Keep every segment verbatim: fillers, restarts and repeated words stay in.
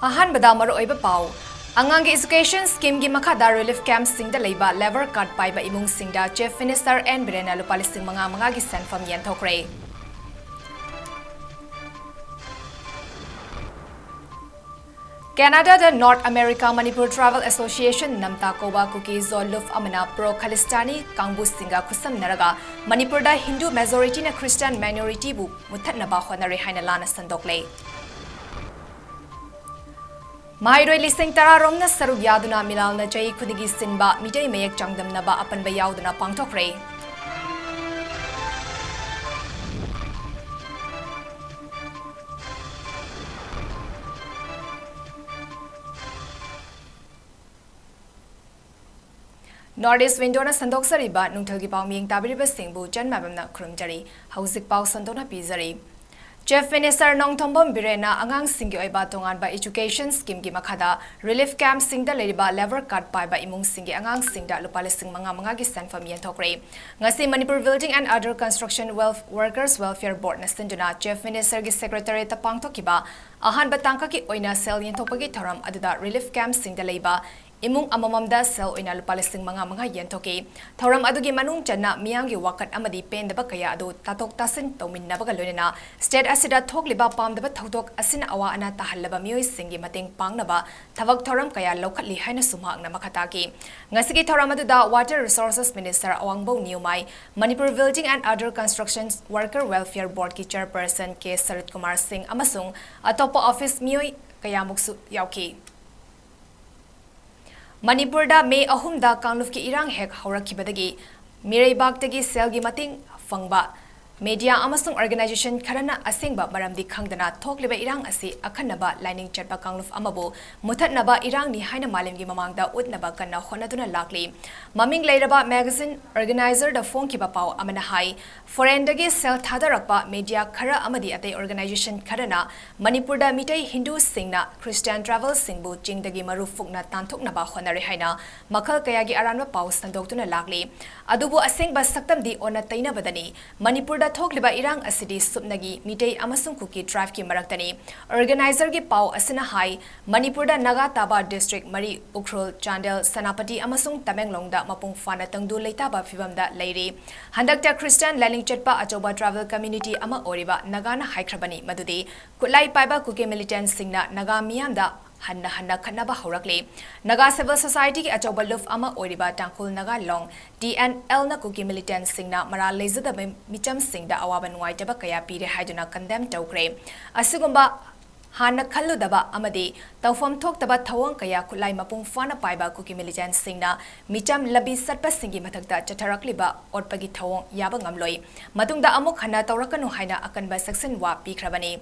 ꯑꯍꯥꯟꯕꯗ ꯃꯔꯨꯑꯣꯏꯕ ꯄꯥꯎ꯫ ꯑꯉꯥꯡꯒꯤ education schemeꯒꯤ ꯃꯈꯥꯗ relief campꯁꯤꯡꯗ ꯂꯩꯕ labour card ꯄꯥꯏꯕ ꯏꯃꯨꯡꯁꯤꯡꯗ Chief Minister N ꯕꯤꯔꯦꯟꯅ ꯂꯨꯄꯥ ꯂꯤꯁꯤꯡ ꯃꯉꯥ ꯃꯉꯥꯒꯤ ꯁꯦꯟꯐꯝ ꯌꯦꯟꯊꯣꯛꯈ꯭ꯔꯦ꯫ ꯀꯦꯅꯥꯗꯥꯗ North America Manipur Travel Association, ꯅꯝꯇꯥ ꯀꯧꯕ ꯀꯨꯀꯤ ꯖꯣꯟ ꯂꯨꯞ ꯑꯃꯅ ꯄ꯭ꯔꯣ ꯈꯂꯤꯁꯇꯥꯅꯤ ꯀꯥꯡꯕꯨꯁꯤꯡꯒ ꯈꯨꯠꯁꯝꯅꯔꯒ ꯃꯅꯤꯄꯨꯔꯗ ꯍꯤꯟꯗꯨ majorityꯅ Christian minorityꯕꯨ ꯃꯨꯠꯊꯠꯅꯕ ꯍꯣꯠꯅꯔꯦ ꯍꯥꯏꯅ ꯂꯥꯟꯅ ꯁꯟꯗꯣꯛꯂꯦ꯫ ꯃꯍꯩꯔꯣꯏ ꯂꯤꯁꯤꯡ ꯇꯔꯥ ꯔꯣꯝꯅ ꯁꯔꯨꯛ ꯌꯥꯗꯨꯅ ꯃꯤꯂꯥꯜꯅ ꯆꯍꯤ ꯈꯨꯗꯤꯡꯒꯤ ꯁꯤꯟꯕ ꯃꯤꯇꯩ ꯃꯌꯦꯛ ꯆꯥꯡꯗꯝꯅꯕ ꯑꯄꯟꯕ ꯌꯥꯎꯗꯅ ꯄꯥꯡꯊꯣꯛꯈ꯭ꯔꯦ꯫ North East Windowꯅ ꯁꯟꯗꯣꯛꯆꯔꯤꯕ ꯅꯨꯡꯊꯤꯜꯒꯤ ꯄꯥꯎꯃꯤꯡ ꯇꯥꯕꯤꯔꯤꯕꯁꯤꯡꯕꯨ ꯆꯟꯃꯥꯏꯕꯝꯅ ꯈꯨꯔꯨꯝꯖꯔꯤ꯫ ꯍꯧꯖꯤꯛ ꯄꯥꯎ ꯁꯟꯗꯣꯛꯅ ꯄꯤꯖꯔꯤ꯫ Chief Minister ꯅꯣꯡꯊꯣꯝꯕꯝ ꯕꯤꯔꯦꯟꯅ ꯑꯉꯥꯡꯁꯤꯡꯒꯤ ꯑꯣꯏꯕ ꯇꯣꯉꯥꯟꯕ education schemeꯒꯤ ꯃꯈꯥꯗ relief campꯁꯤꯡꯗ ꯂꯩꯔꯤꯕ labour card ꯄꯥꯏꯕ ꯏꯃꯨꯡꯁꯤꯡꯒꯤ ꯑꯉꯥꯡꯁꯤꯡꯗ ꯂꯨꯄꯥ ꯂꯤꯁꯤꯡ ꯃꯉꯥ ꯃꯉꯥꯒꯤ ꯁꯦꯟꯐꯝ ꯌꯦꯟꯊꯣꯛꯈ꯭ꯔꯦ꯫ ꯉꯁꯤ Manipur Building and Other Construction Wel-, Workers Welfare Boardꯅ ꯁꯤꯟꯗꯨꯅ Chief Ministerꯒꯤ Secretariatꯇ ꯄꯥꯡꯊꯣꯛꯈꯤꯕ ꯑꯍꯥꯟꯕ ꯇꯥꯡꯀꯛꯀꯤ ꯑꯣꯏꯅ ꯁꯦꯜ ꯌꯦꯟꯊꯣꯛꯄꯒꯤ ꯊꯧꯔꯝ ꯑꯗꯨꯗ relief campꯁꯤꯡꯗ ꯂꯩꯕ ꯏꯃꯨꯡ ꯑꯃꯃꯝꯗ ꯁꯦꯜ ꯑꯣꯏꯅ ꯂꯨꯄꯥ ꯂꯤꯁꯤꯡ ꯃꯉꯥ ꯃꯉꯥ ꯌꯦꯟꯊꯣꯛꯈꯤ꯫ ꯊꯧꯔꯝ ꯑꯗꯨꯒꯤ ꯃꯅꯨꯡ ꯆꯟꯅ ꯃꯤꯌꯥꯝꯒꯤ ꯋꯥꯀꯠ ꯑꯃꯗꯤ ꯄꯦꯟꯗꯕ ꯀꯌꯥ ꯑꯗꯨ ꯇꯥꯊꯣꯛ ꯇꯥꯁꯤꯟ ꯇꯧꯃꯤꯟꯅꯕꯒ ꯂꯣꯏꯅꯅ state ꯑꯁꯤꯗ ꯊꯣꯛꯂꯤꯕ ꯄꯥꯝꯗꯕ ꯊꯧꯗꯣꯛ ꯑꯁꯤꯅ ꯑꯋꯥ ꯑꯅꯥ ꯇꯥꯍꯜꯂꯕ ꯃꯤꯑꯣꯏꯁꯤꯡꯒꯤ ꯃꯇꯦꯡ ꯄꯥꯡꯅꯕ ꯊꯕꯛ ꯊꯧꯔꯝ ꯀꯌꯥ ꯂꯧꯈꯠꯂꯤ ꯍꯥꯏꯅꯁꯨ ꯃꯍꯥꯛꯅ ꯃꯈꯥ ꯇꯥꯈꯤ꯫ ꯉꯁꯤꯒꯤ ꯊꯧꯔꯝ ꯑꯗꯨꯗ Water Resources Minister ꯑꯋꯥꯡꯕꯧ ꯅꯤꯌꯨꯃꯥꯏ, Manipur Building and Other Construction Worker Welfare Boardꯀꯤ Chairperson ꯀꯦ ꯁꯔꯠ ꯀꯨꯃꯥꯔ ꯁꯤꯡ ꯑꯃꯁꯨꯡ ꯑꯇꯣꯞꯄ office ꯃꯤꯑꯣꯏ ꯀꯌꯥꯃꯨꯛꯁꯨ ꯌꯥꯎꯈꯤ꯫ ꯃꯅꯤꯄꯨꯔꯗ ꯃꯦ ꯑꯍꯨꯝꯗ ꯀꯥꯡꯂꯨꯞꯀꯤ ꯏꯔꯥꯡ ꯍꯦꯛ ꯍꯧꯔꯛꯈꯤꯕꯗꯒꯤ ꯃꯤꯔꯩꯕꯥꯛꯇꯒꯤ ꯁꯦꯜꯒꯤ ꯃꯇꯦꯡ ꯐꯪꯕ media ꯑꯃꯁꯨꯡ organization ꯈꯔꯅ ꯑꯁꯦꯡꯕ ꯃꯔꯝꯗꯤ ꯈꯪꯗꯅ ꯊꯣꯛꯂꯤꯕ ꯏꯔꯥꯡ ꯑꯁꯤ ꯑꯈꯟꯅꯕ ꯂꯥꯏꯅꯤꯡ ꯆꯠꯄ ꯀꯥꯡꯂꯨꯞ ꯑꯃꯕꯨ ꯃꯨꯊꯠꯅꯕ ꯏꯔꯥꯡꯅꯤ ꯍꯥꯏꯅ ꯃꯥꯂꯦꯝꯒꯤ ꯃꯃꯥꯡꯗ ꯎꯠꯅꯕ ꯀꯟꯅ ꯍꯣꯠꯅꯗꯨꯅ ꯂꯥꯛꯂꯤ꯫ ꯃꯃꯤꯡ ꯂꯩꯔꯕ magazine organizerꯗ ꯐꯣꯡꯈꯤꯕ ꯄꯥꯎ ꯑꯃꯅ ꯍꯥꯏ, foreignꯗꯒꯤ ꯁꯦꯜ ꯊꯥꯗꯔꯛꯄ media ꯈꯔ ꯑꯃꯗꯤ ꯑꯇꯩ organization ꯈꯔꯅ ꯃꯅꯤꯄꯨꯔꯗ ꯃꯤꯇꯩ ꯍꯤꯟꯗꯨꯁꯤꯡꯅ Christian tribalꯁꯤꯡꯕꯨ ꯆꯤꯡꯗꯒꯤ ꯃꯔꯨ ꯐꯨꯛꯅ ꯇꯥꯟꯊꯣꯛꯅꯕ ꯍꯣꯠꯅꯔꯦ ꯍꯥꯏꯅ ꯃꯈꯜ ꯀꯌꯥꯒꯤ ꯑꯔꯥꯟꯕ ꯄꯥꯎ ꯁꯟꯗꯣꯛꯇꯨꯅ ꯂꯥꯛꯂꯤ꯫ ꯑꯗꯨꯕꯨ ꯑꯁꯦꯡꯕ ꯁꯛꯇꯝꯗꯤ ꯑꯣꯟꯅ ꯇꯩꯅꯕꯗꯅꯤ꯫ ꯃꯅꯤꯄꯨꯔꯗ ꯊꯣꯛꯂꯤꯕ ꯏꯔꯥꯡ ꯑꯁꯤꯗꯤ ꯁꯨꯞꯅꯒꯤ ꯃꯤꯇꯩ ꯑꯃꯁꯨꯡ ꯀꯨꯀꯤ tribeꯀꯤ ꯃꯔꯛꯇꯅꯤ꯫ Organizerꯒꯤ ꯄꯥꯎ ꯑꯁꯤꯅ ꯍꯥꯏ, ꯃꯅꯤꯄꯨꯔꯗ ꯅꯥꯒꯥ ꯇꯥꯕ district ꯃꯔꯤ, ꯎꯈ꯭ꯔꯨꯜ, ꯆꯥꯟꯗꯦꯜ, ꯁꯦꯅꯥꯄꯇꯤ ꯑꯃꯁꯨꯡ ꯇꯃꯦꯡꯂꯣꯡꯗ ꯃꯄꯨꯡ ꯐꯥꯅ ꯇꯪꯗꯨ ꯂꯩꯇꯥꯕ ꯐꯤꯚꯝꯗ ꯂꯩꯔꯤ꯫ ꯍꯟꯗꯛꯇ Christian ꯂꯥꯏꯅꯤꯡ ꯆꯠꯄ ꯑꯆꯧꯕ tribal community ꯑꯃ ꯑꯣꯏꯔꯤꯕ ꯅꯥꯒꯥꯅ ꯍꯥꯏꯈ꯭ꯔꯕꯅꯤ ꯃꯗꯨꯗꯤ ꯈꯨꯠꯂꯥꯏ ꯄꯥꯏꯕ ꯀꯨꯀꯤ militantꯁꯤꯡꯅ ꯅꯥꯒꯥ ꯃꯤꯌꯥꯝꯗ ꯍꯟꯅ ꯍꯟꯅ ꯈꯠꯅꯕ ꯍꯧꯔꯛꯂꯤ꯫ ꯅꯥꯒꯥ civil societyꯒꯤ ꯑꯆꯧꯕ ꯂꯨꯞ ꯑꯃ ꯑꯣꯏꯔꯤꯕ ꯇꯥꯡꯈꯨꯜ ꯅꯥꯒꯥ ꯂꯣꯡ, TNLꯅ ꯀꯨꯀꯤ militantꯁꯤꯡꯅ ꯃꯔꯥꯜ ꯂꯩꯖꯗꯕ ꯃꯤꯆꯝꯁꯤꯡꯗ ꯑꯋꯥꯕ ꯅꯨꯡꯉꯥꯏꯇꯕ ꯀꯌꯥ ꯄꯤꯔꯦ ꯍꯥꯏꯗꯨꯅ condemn ꯇꯧꯈ꯭ꯔꯦ꯫ ꯑꯁꯤꯒꯨꯝꯕ ꯍꯥꯟꯅ ꯈꯜꯂꯨꯗꯕ ꯑꯃꯗꯤ ꯇꯧꯐꯝ ꯊꯣꯛꯇꯕ ꯊꯧꯑꯣꯡ ꯀꯌꯥ ꯈꯨꯠꯂꯥꯏ ꯃꯄꯨꯡ ꯐꯥꯅ ꯄꯥꯏꯕ ꯀꯨꯀꯤ militantꯁꯤꯡꯅ ꯃꯤꯆꯝ ꯂꯝꯕꯤ ꯆꯠꯄꯁꯤꯡꯒꯤ ꯃꯊꯛꯇ ꯆꯠꯊꯔꯛꯂꯤꯕ ꯑꯣꯠꯄꯒꯤ ꯊꯧꯑꯣꯡ ꯌꯥꯕ ꯉꯝꯂꯣꯏ꯫ ꯃꯇꯨꯡꯗ ꯑꯃꯨꯛ ꯍꯟꯅ ꯇꯧꯔꯛꯀꯅꯨ ꯍꯥꯏꯅ ꯑꯀꯟꯕ ꯆꯦꯛꯁꯤꯟꯋꯥ ꯄꯤꯈ꯭ꯔꯕꯅꯤ꯫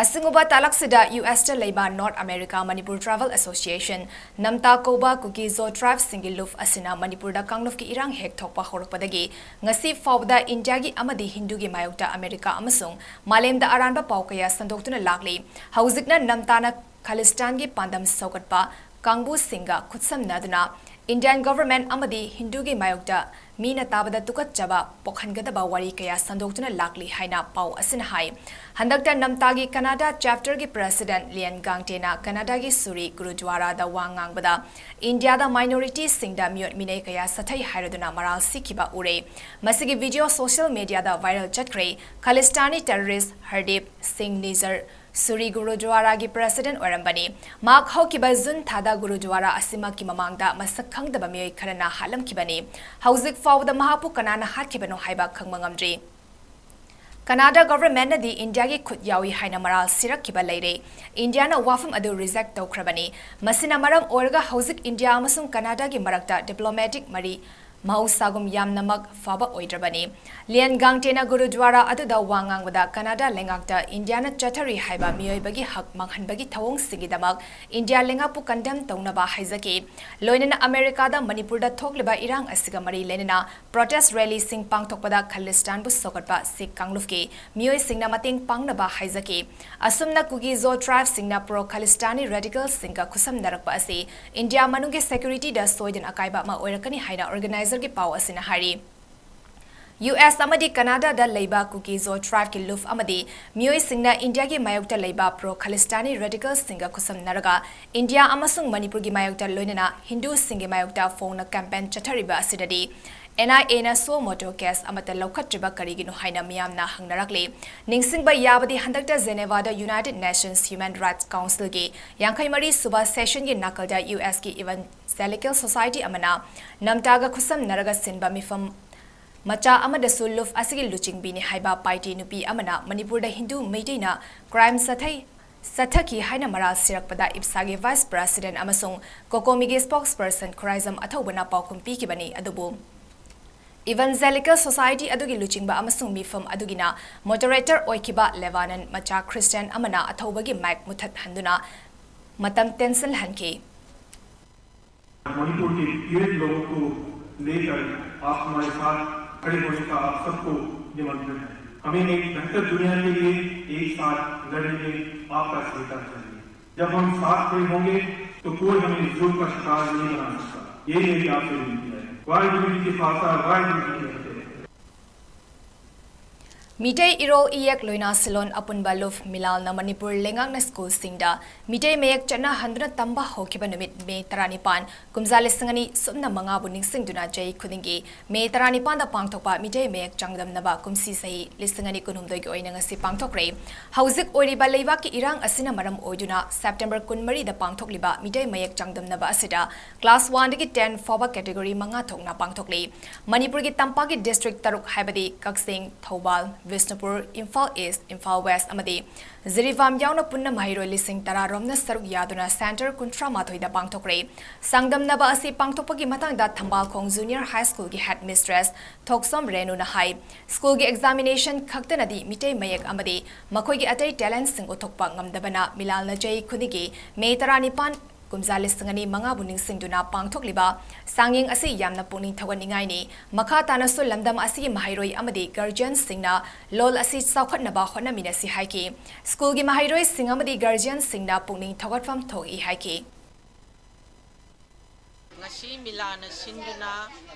ꯑꯁꯤꯒꯨꯝꯕ ꯇꯥꯂꯛꯁꯤꯗ USꯇ ꯂꯩꯕ North America Manipur Tribal Association, NAMTA ꯀꯧꯕ ꯀꯨꯀꯤ ꯖꯣ tribeꯁꯤꯡꯒꯤ ꯂꯨꯞ ꯑꯁꯤꯅ ꯃꯅꯤꯄꯨꯔꯗ ꯀꯥꯡꯂꯨꯞꯀꯤ ꯏꯔꯥꯡ ꯍꯦꯛ ꯊꯣꯛꯄ ꯍꯧꯔꯛꯄꯗꯒꯤ ꯉꯁꯤ ꯐꯥꯎꯕꯗ ꯏꯟꯗꯤꯌꯥꯒꯤ ꯑꯃꯗꯤ ꯍꯤꯟꯗꯨꯒꯤ ꯃꯥꯌꯣꯛꯇ ꯑꯃꯦꯔꯤꯀꯥ ꯑꯃꯁꯨꯡ ꯃꯥꯂꯦꯝꯗ ꯑꯔꯥꯟꯕ ꯄꯥꯎ ꯀꯌꯥ ꯁꯟꯗꯣꯛꯇꯨꯅ ꯂꯥꯛꯂꯤ꯫ ꯍꯧꯖꯤꯛꯅ NAMTAꯅ ꯈꯥꯂꯤꯁꯇꯥꯟꯒꯤ ꯄꯥꯟꯗꯝ ꯁꯧꯒꯠꯄ ꯀꯥꯡꯕꯨꯁꯤꯡꯒ ꯈꯨꯠꯁꯝꯅꯗꯨꯅ Indian government ꯑꯃꯗꯤ ꯍꯤꯟꯗꯨꯒꯤ ꯃꯥꯌꯣꯛꯇ ꯃꯤꯅ ꯇꯥꯕꯗ ꯇꯨꯀꯠꯆꯕ ꯄꯣꯛꯍꯟꯒꯗꯕ ꯋꯥꯔꯤ ꯀꯌꯥ ꯁꯟꯗꯣꯛꯇꯨꯅ ꯂꯥꯛꯂꯤ ꯍꯥꯏꯅ ꯄꯥꯎ ꯑꯁꯤꯅ ꯍꯥꯏ꯫ ꯍꯟꯗꯛꯇ NAMTAꯒꯤ Canada chapterꯒꯤ president ꯂꯤꯌꯟ ꯒꯥꯡꯇꯦꯅ Canadaꯒꯤ ꯁꯨꯔꯤ ꯒꯨꯔꯨꯗ꯭ꯋꯥꯔꯥꯗ ꯋꯥ ꯉꯥꯡꯕꯗ ꯏꯟꯗꯤꯌꯥꯗ minorityꯁꯤꯡꯗ ꯃꯤꯑꯣꯠ ꯃꯤꯅꯩ ꯀꯌꯥ ꯆꯠꯊꯩ ꯍꯥꯏꯔꯗꯨꯅ ꯃꯔꯥꯜ ꯁꯤꯈꯤꯕ ꯎꯔꯦ꯫ ꯃꯁꯤꯒꯤ video social mediaꯗ viral ꯆꯠꯈ꯭ꯔꯦ꯫ ꯈꯥꯂꯤꯁꯇꯥꯅꯤ terrorist ꯍꯔꯗꯤꯞ ꯁꯤꯡ ꯅꯤꯖꯔ ꯁꯨꯔꯤ ꯒꯨꯔꯨꯗ꯭ꯋꯥꯔꯥꯒꯤ president ꯑꯣꯏꯔꯝꯕꯅꯤ꯫ ꯃꯍꯥꯛ ꯍꯧꯈꯤꯕ June ꯊꯥꯗ ꯒꯨꯔꯨꯗ꯭ꯋꯥꯔꯥ ꯑꯁꯤꯃꯛꯀꯤ ꯃꯃꯥꯡꯗ ꯃꯁꯛ ꯈꯪꯗꯕ ꯃꯤꯑꯣꯏ ꯈꯔꯅ ꯍꯥꯠꯂꯝꯈꯤꯕꯅꯤ꯫ ꯍꯧꯖꯤꯛ ꯐꯥꯎꯕꯗ ꯃꯍꯥꯛꯄꯨ ꯀꯅꯥꯅ ꯍꯥꯠꯈꯤꯕꯅꯣ ꯍꯥꯏꯕ ꯈꯪꯕ ꯉꯝꯗ꯭ꯔꯤ꯫ Canada governmentꯅꯗꯤ ꯏꯟꯗꯤꯌꯥꯒꯤ ꯈꯨꯠ ꯌꯥꯎꯏ ꯍꯥꯏꯅ ꯃꯔꯥꯜ ꯁꯤꯔꯛꯈꯤꯕ ꯂꯩꯔꯦ꯫ ꯏꯟꯗꯤꯌꯥꯅ ꯋꯥꯐꯝ ꯑꯗꯨ reject ꯇꯧꯈ꯭ꯔꯕꯅꯤ꯫ ꯃꯁꯤꯅ ꯃꯔꯝ ꯑꯣꯏꯔꯒ ꯍꯧꯖꯤꯛ ꯏꯟꯗꯤꯌꯥ ꯑꯃꯁꯨꯡ Canadaꯒꯤ ꯃꯔꯛꯇ diplomatic ꯃꯔꯤ ꯃꯍꯧꯁꯥꯒꯨꯝ ꯌꯥꯝꯅꯃꯛ ꯐꯕ ꯑꯣꯏꯗ꯭ꯔꯕꯅꯤ꯫ ꯂꯤꯌꯟ ꯒꯥꯡꯇꯦꯅ ꯒꯨꯔꯨꯗ꯭ꯋꯥꯔꯥ ꯑꯗꯨꯗ ꯋꯥ ꯉꯥꯡꯕꯗ ꯀꯅꯥꯗꯥ ꯂꯩꯉꯥꯛꯇ ꯏꯟꯗꯤꯌꯥꯅ ꯆꯠꯊꯔꯤ ꯍꯥꯏꯕ ꯃꯤꯑꯣꯏꯕꯒꯤ ꯍꯛ ꯃꯥꯡꯍꯟꯕꯒꯤ ꯊꯧꯑꯣꯡꯁꯤꯡꯒꯤꯗꯃꯛ ꯏꯟꯗꯤꯌꯥ ꯂꯩꯉꯥꯛꯄꯨ condemn ꯇꯧꯅꯕ ꯍꯥꯏꯖꯈꯤ꯫ ꯂꯣꯏꯅꯅ ꯑꯃꯦꯔꯤꯀꯥꯗ ꯃꯅꯤꯄꯨꯔꯗ ꯊꯣꯛꯂꯤꯕ ꯏꯔꯥꯡ ꯑꯁꯤꯒ ꯃꯔꯤ ꯂꯩꯅꯅ protest rallyꯁꯤꯡ ꯄꯥꯡꯊꯣꯛꯄꯗ ꯈꯥꯂꯤꯁꯇꯥꯟꯕꯨ ꯁꯧꯒꯠꯄ ꯁꯤꯈ ꯀꯥꯡꯂꯨꯞꯀꯤ ꯃꯤꯑꯣꯏꯁꯤꯡꯅ ꯃꯇꯦꯡ ꯄꯥꯡꯅꯕ ꯍꯥꯏꯖꯈꯤ꯫ ꯑꯁꯨꯝꯅ ꯀꯨꯀꯤ ꯖꯣ tribeꯁꯤꯡꯅ pro Khalistani radicalꯁꯤꯡꯒ ꯈꯨꯠꯁꯝꯅꯔꯛꯄ ꯑꯁꯤ ꯏꯟꯗꯤꯌꯥ ꯃꯅꯨꯡꯒꯤ securityꯗ ꯁꯣꯏꯗꯅ ꯑꯀꯥꯏꯕ ꯑꯃ ꯑꯣꯏꯔꯛꯀꯅꯤ ꯍꯥꯏꯅ organizerꯒꯤ ꯄꯥꯎ ꯑꯁꯤꯅ ꯍꯥꯏꯔꯤ꯫ ꯌꯨ ꯑꯦꯁ ꯑꯃꯗꯤ ꯀꯅꯥꯗꯥꯗ ꯂꯩꯕ ꯀꯨꯀꯤ ꯖꯣ ꯇ꯭ꯔꯥꯏꯕꯀꯤ ꯂꯨꯞ ꯑꯃꯗꯤ ꯃꯤꯑꯣꯏꯁꯤꯡꯅ ꯏꯟꯗꯤꯌꯥꯒꯤ ꯃꯥꯌꯣꯛꯇ ꯂꯩꯕ ꯄ꯭ꯔꯣ ꯈꯥꯂꯤꯁꯇꯥꯅꯤ ꯔꯦꯗꯤꯀꯦꯜꯁꯤꯡꯒ ꯈꯨꯠꯁꯝꯅꯔꯒ ꯏꯟꯗꯤꯌꯥ ꯑꯃꯁꯨꯡ ꯃꯅꯤꯄꯨꯔꯒꯤ ꯃꯥꯌꯣꯛꯇ ꯂꯣꯏꯅꯅ ꯍꯤꯟꯗꯨꯁꯤꯡꯒꯤ ꯃꯥꯌꯣꯛꯇ ꯐꯣꯡꯅ ꯀꯦꯝꯄꯦꯟ ꯆꯠꯊꯔꯤꯕ ꯑꯁꯤꯗꯗꯤ ꯑꯦꯟ ꯑꯥꯏ ꯑꯦꯅ suo motu case ꯑꯃꯠꯇ ꯂꯧꯈꯠꯇ꯭ꯔꯤꯕ ꯀꯔꯤꯒꯤꯅꯣ ꯍꯥꯏꯅ ꯃꯤꯌꯥꯝꯅ ꯍꯪꯅꯔꯛꯂꯤ꯫ ꯅꯤꯡꯁꯤꯡꯕ ꯌꯥꯕꯗꯤ ꯍꯟꯗꯛꯇ ꯖꯦꯅꯦꯚꯥꯗ United Nations Human Rights Councilꯒꯤ ꯌꯥꯡꯈꯩ ꯃꯔꯤ ꯁꯨꯕ ꯁꯦꯁꯟꯒꯤ ꯅꯥꯀꯜꯗ ꯌꯨ ꯑꯦꯁꯀꯤ Evangelical Society ꯑꯃꯅ ꯅꯝꯇꯥꯒ ꯈꯨꯠꯁꯝꯅꯔꯒ ꯁꯤꯟꯕ ꯃꯤꯐꯝ ꯃꯆꯥ ꯑꯃꯗꯁꯨ ꯂꯨꯞ ꯑꯁꯤꯒꯤ ꯂꯨꯆꯤꯡꯕꯤꯅꯤ ꯍꯥꯏꯕ ꯄꯥꯏꯇꯤ ꯅꯨꯄꯤ ꯑꯃꯅ ꯃꯅꯤꯄꯨꯔꯗ ꯍꯤꯟꯗꯨ ꯃꯩꯇꯩꯅ ꯀ꯭ꯔꯥꯏꯝ ꯆꯠꯊꯩ ꯆꯠꯊꯈꯤ ꯍꯥꯏꯅ ꯃꯔꯥꯜ ꯁꯤꯔꯛꯄꯗ ꯏꯞꯁꯥꯒꯤ ꯚꯥꯏꯁ ꯄ꯭ꯔꯦꯁꯤꯗꯦꯟꯠ ꯑꯃꯁꯨꯡ ꯀꯣꯀꯣꯃꯤꯒꯤ ꯁ꯭ꯄꯣꯛꯁ ꯄꯔꯁꯟ ꯈꯨꯔꯥꯏꯖꯝ ꯑꯊꯧꯕꯅ ꯄꯥꯎꯈꯨꯝ ꯄꯤꯈꯤꯕꯅꯤ꯫ ꯑꯗꯨꯕꯨ Evangelical Society ꯑꯗꯨꯒꯤ ꯂꯨꯆꯤꯡꯕ ꯑꯃꯁꯨꯡ ꯃꯤꯐꯝ ꯑꯗꯨꯒꯤꯅ ꯃꯣꯗꯔꯦꯇꯔ ꯑꯣꯏꯈꯤꯕ ꯂꯦꯕꯥꯅꯟ ꯃꯆꯥ ꯈ꯭ꯔꯤꯁꯇꯤꯌꯥꯟ ꯑꯃꯅ ꯑꯊꯧꯕꯒꯤ ꯃꯥꯏꯛ ꯃꯨꯊꯠꯍꯟꯗꯨꯅ ꯃꯇꯝ ꯇꯦꯟꯁꯤꯜꯍꯟꯈꯤ꯫ मणिपुर के पीड़ित लोगों को लेकर आप हमारे साथ खड़े होने का आप सबको निमंत्रण है। हमें एक बेहतर दुनिया के लिए एक साथ लड़ने में आपका सहयोग चाहिए। जब हम साथ खड़े होंगे तो कोई हमें जुल्म का शिकार नहीं बना सकता। यही मेरी आपसे विनती है। वाहिगुरु जी की खालसा, वाहिगुरु जी की फतेह। ꯃꯤꯇꯩ ꯏꯔꯣꯜ ꯏꯌꯦꯛ ꯂꯣꯏꯅ ꯁꯤꯂꯣꯟ ꯑꯄꯨꯟꯕ ꯂꯨꯞ ꯃꯤꯂꯥꯜꯅ ꯃꯅꯤꯄꯨꯔ ꯂꯩꯉꯥꯛꯅ ꯁ꯭ꯀꯨꯜꯁꯤꯡꯗ ꯃꯤꯇꯩ ꯃꯌꯦꯛ ꯆꯠꯅꯍꯟꯗꯨꯅ ꯇꯝꯕ ꯍꯧꯈꯤꯕ ꯅꯨꯃꯤꯠ ꯃꯦ ꯇꯔꯥꯅꯤꯄꯥꯟ, ꯀꯨꯝꯖꯥ ꯂꯤꯁꯤꯡ ꯑꯅꯤ ꯁꯨꯞꯅ ꯃꯉꯥꯕꯨ ꯅꯤꯡꯁꯤꯡꯗꯨꯅ ꯆꯍꯤ ꯈꯨꯗꯤꯡꯒꯤ ꯃꯦ ꯇꯔꯥꯅꯤꯄꯥꯟꯗ ꯄꯥꯡꯊꯣꯛꯄ ꯃꯤꯇꯩ ꯃꯌꯦꯛ ꯆꯥꯡꯗꯝꯅꯕ ꯀꯨꯝꯁꯤ ꯆꯍꯤ ꯂꯤꯁꯤꯡ ꯑꯅꯤ ꯀꯨꯟꯍꯨꯝꯗꯣꯏꯒꯤ ꯑꯣꯏꯅ ꯉꯁꯤ ꯄꯥꯡꯊꯣꯛꯈ꯭ꯔꯦ꯫ ꯍꯧꯖꯤꯛ ꯑꯣꯏꯔꯤꯕ ꯂꯩꯕꯥꯛꯀꯤ ꯏꯔꯥꯡ ꯑꯁꯤꯅ ꯃꯔꯝ ꯑꯣꯏꯗꯨꯅ ꯁꯦꯞꯇꯦꯝꯕꯔ ꯀꯨꯟꯃꯔꯤꯗ ꯄꯥꯡꯊꯣꯛꯂꯤꯕ ꯃꯤꯇꯩ ꯃꯌꯦꯛ ꯆꯥꯡꯗꯝꯅꯕ ꯑꯁꯤꯗ class one ꯗꯒꯤ ten ꯐꯥꯎꯕ category ꯃꯉꯥ ꯊꯣꯛꯅ ꯄꯥꯡꯊꯣꯛꯂꯤ꯫ ꯃꯅꯤꯄꯨꯔꯒꯤ ꯇꯝꯄꯥꯛꯀꯤ district ꯇꯔꯨꯛ ꯍꯥꯏꯕꯗꯤ ꯀꯛꯆꯤꯡ, ꯊꯧꯕꯥꯜ, ꯕꯤꯁꯅꯨꯄꯨꯔ, ꯏꯝꯐꯥꯜ ꯏꯁ꯭ꯠ, ꯏꯝꯐꯥꯜ ꯋꯦꯁ꯭ꯠ ꯑꯃꯗꯤ ꯖꯤꯔꯤꯕꯥꯝ ꯌꯥꯎꯅ ꯄꯨꯟꯅ ꯃꯍꯩꯔꯣꯏ ꯂꯤꯁꯤꯡ ꯇꯔꯥ ꯔꯣꯝꯅ ꯁꯔꯨꯛ ꯌꯥꯗꯨꯅ centre ꯀꯨꯟꯊ꯭ꯔꯥ ꯃꯥꯊꯣꯏꯗ ꯄꯥꯡꯊꯣꯛꯈ꯭ꯔꯦ꯫ ꯆꯥꯡꯗꯝꯅꯕ ꯑꯁꯤ ꯄꯥꯡꯊꯣꯛꯄꯒꯤ ꯃꯇꯥꯡꯗ ꯊꯝꯕꯥꯜꯈꯣꯡ Junior High Schoolꯒꯤ headmistress ꯊꯣꯛꯁꯣꯝ ꯔꯦꯅꯨꯅ ꯍꯥꯏ, ꯁ꯭ꯀꯨꯜꯒꯤ examination ꯈꯛꯇꯅꯗꯤ ꯃꯤꯇꯩ ꯃꯌꯦꯛ ꯑꯃꯗꯤ ꯃꯈꯣꯏꯒꯤ ꯑꯇꯩ talentꯁꯤꯡ ꯎꯠꯊꯣꯛꯄ ꯉꯝꯗꯕꯅ ꯃꯤꯂꯥꯜꯅ ꯆꯍꯤ ꯈꯨꯗꯤꯡꯒꯤ ꯃꯦ ꯇꯔꯥꯅꯤꯄꯥꯟ, ꯀꯨꯝꯖꯥ ꯂꯤꯁꯤꯡ ꯑꯅꯤ ꯃꯉꯥꯕꯨ ꯅꯤꯡꯁꯤꯡꯗꯨꯅ ꯄꯥꯡꯊꯣꯛꯂꯤꯕ ꯆꯥꯡꯌꯦꯡ ꯑꯁꯤ ꯌꯥꯝꯅ ꯄꯨꯛꯅꯤꯡ ꯊꯧꯒꯠꯅꯤꯡꯉꯥꯏꯅꯤ꯫ ꯃꯈꯥ ꯇꯥꯅꯁꯨ ꯂꯝꯗꯝ ꯑꯁꯤꯒꯤ ꯃꯍꯩꯔꯣꯏ ꯑꯃꯗꯤ guardianꯁꯤꯡꯅ ꯂꯣꯜ ꯑꯁꯤ ꯆꯥꯎꯈꯠꯅꯕ ꯍꯣꯠꯅꯃꯤꯟꯅꯁꯤ ꯍꯥꯏꯈꯤ꯫ ꯁ꯭ꯀꯨꯜꯒꯤ ꯃꯍꯩꯔꯣꯏꯁꯤꯡ ꯑꯃꯗꯤ guardianꯁꯤꯡꯅ ꯄꯨꯛꯅꯤꯡ ꯊꯧꯒꯠꯐꯝ ꯊꯣꯛꯏ ꯍꯥꯏꯈꯤ꯫ ꯉꯁꯤ ꯃꯤꯂꯥꯟꯅ ꯁꯤꯟꯗꯨꯅ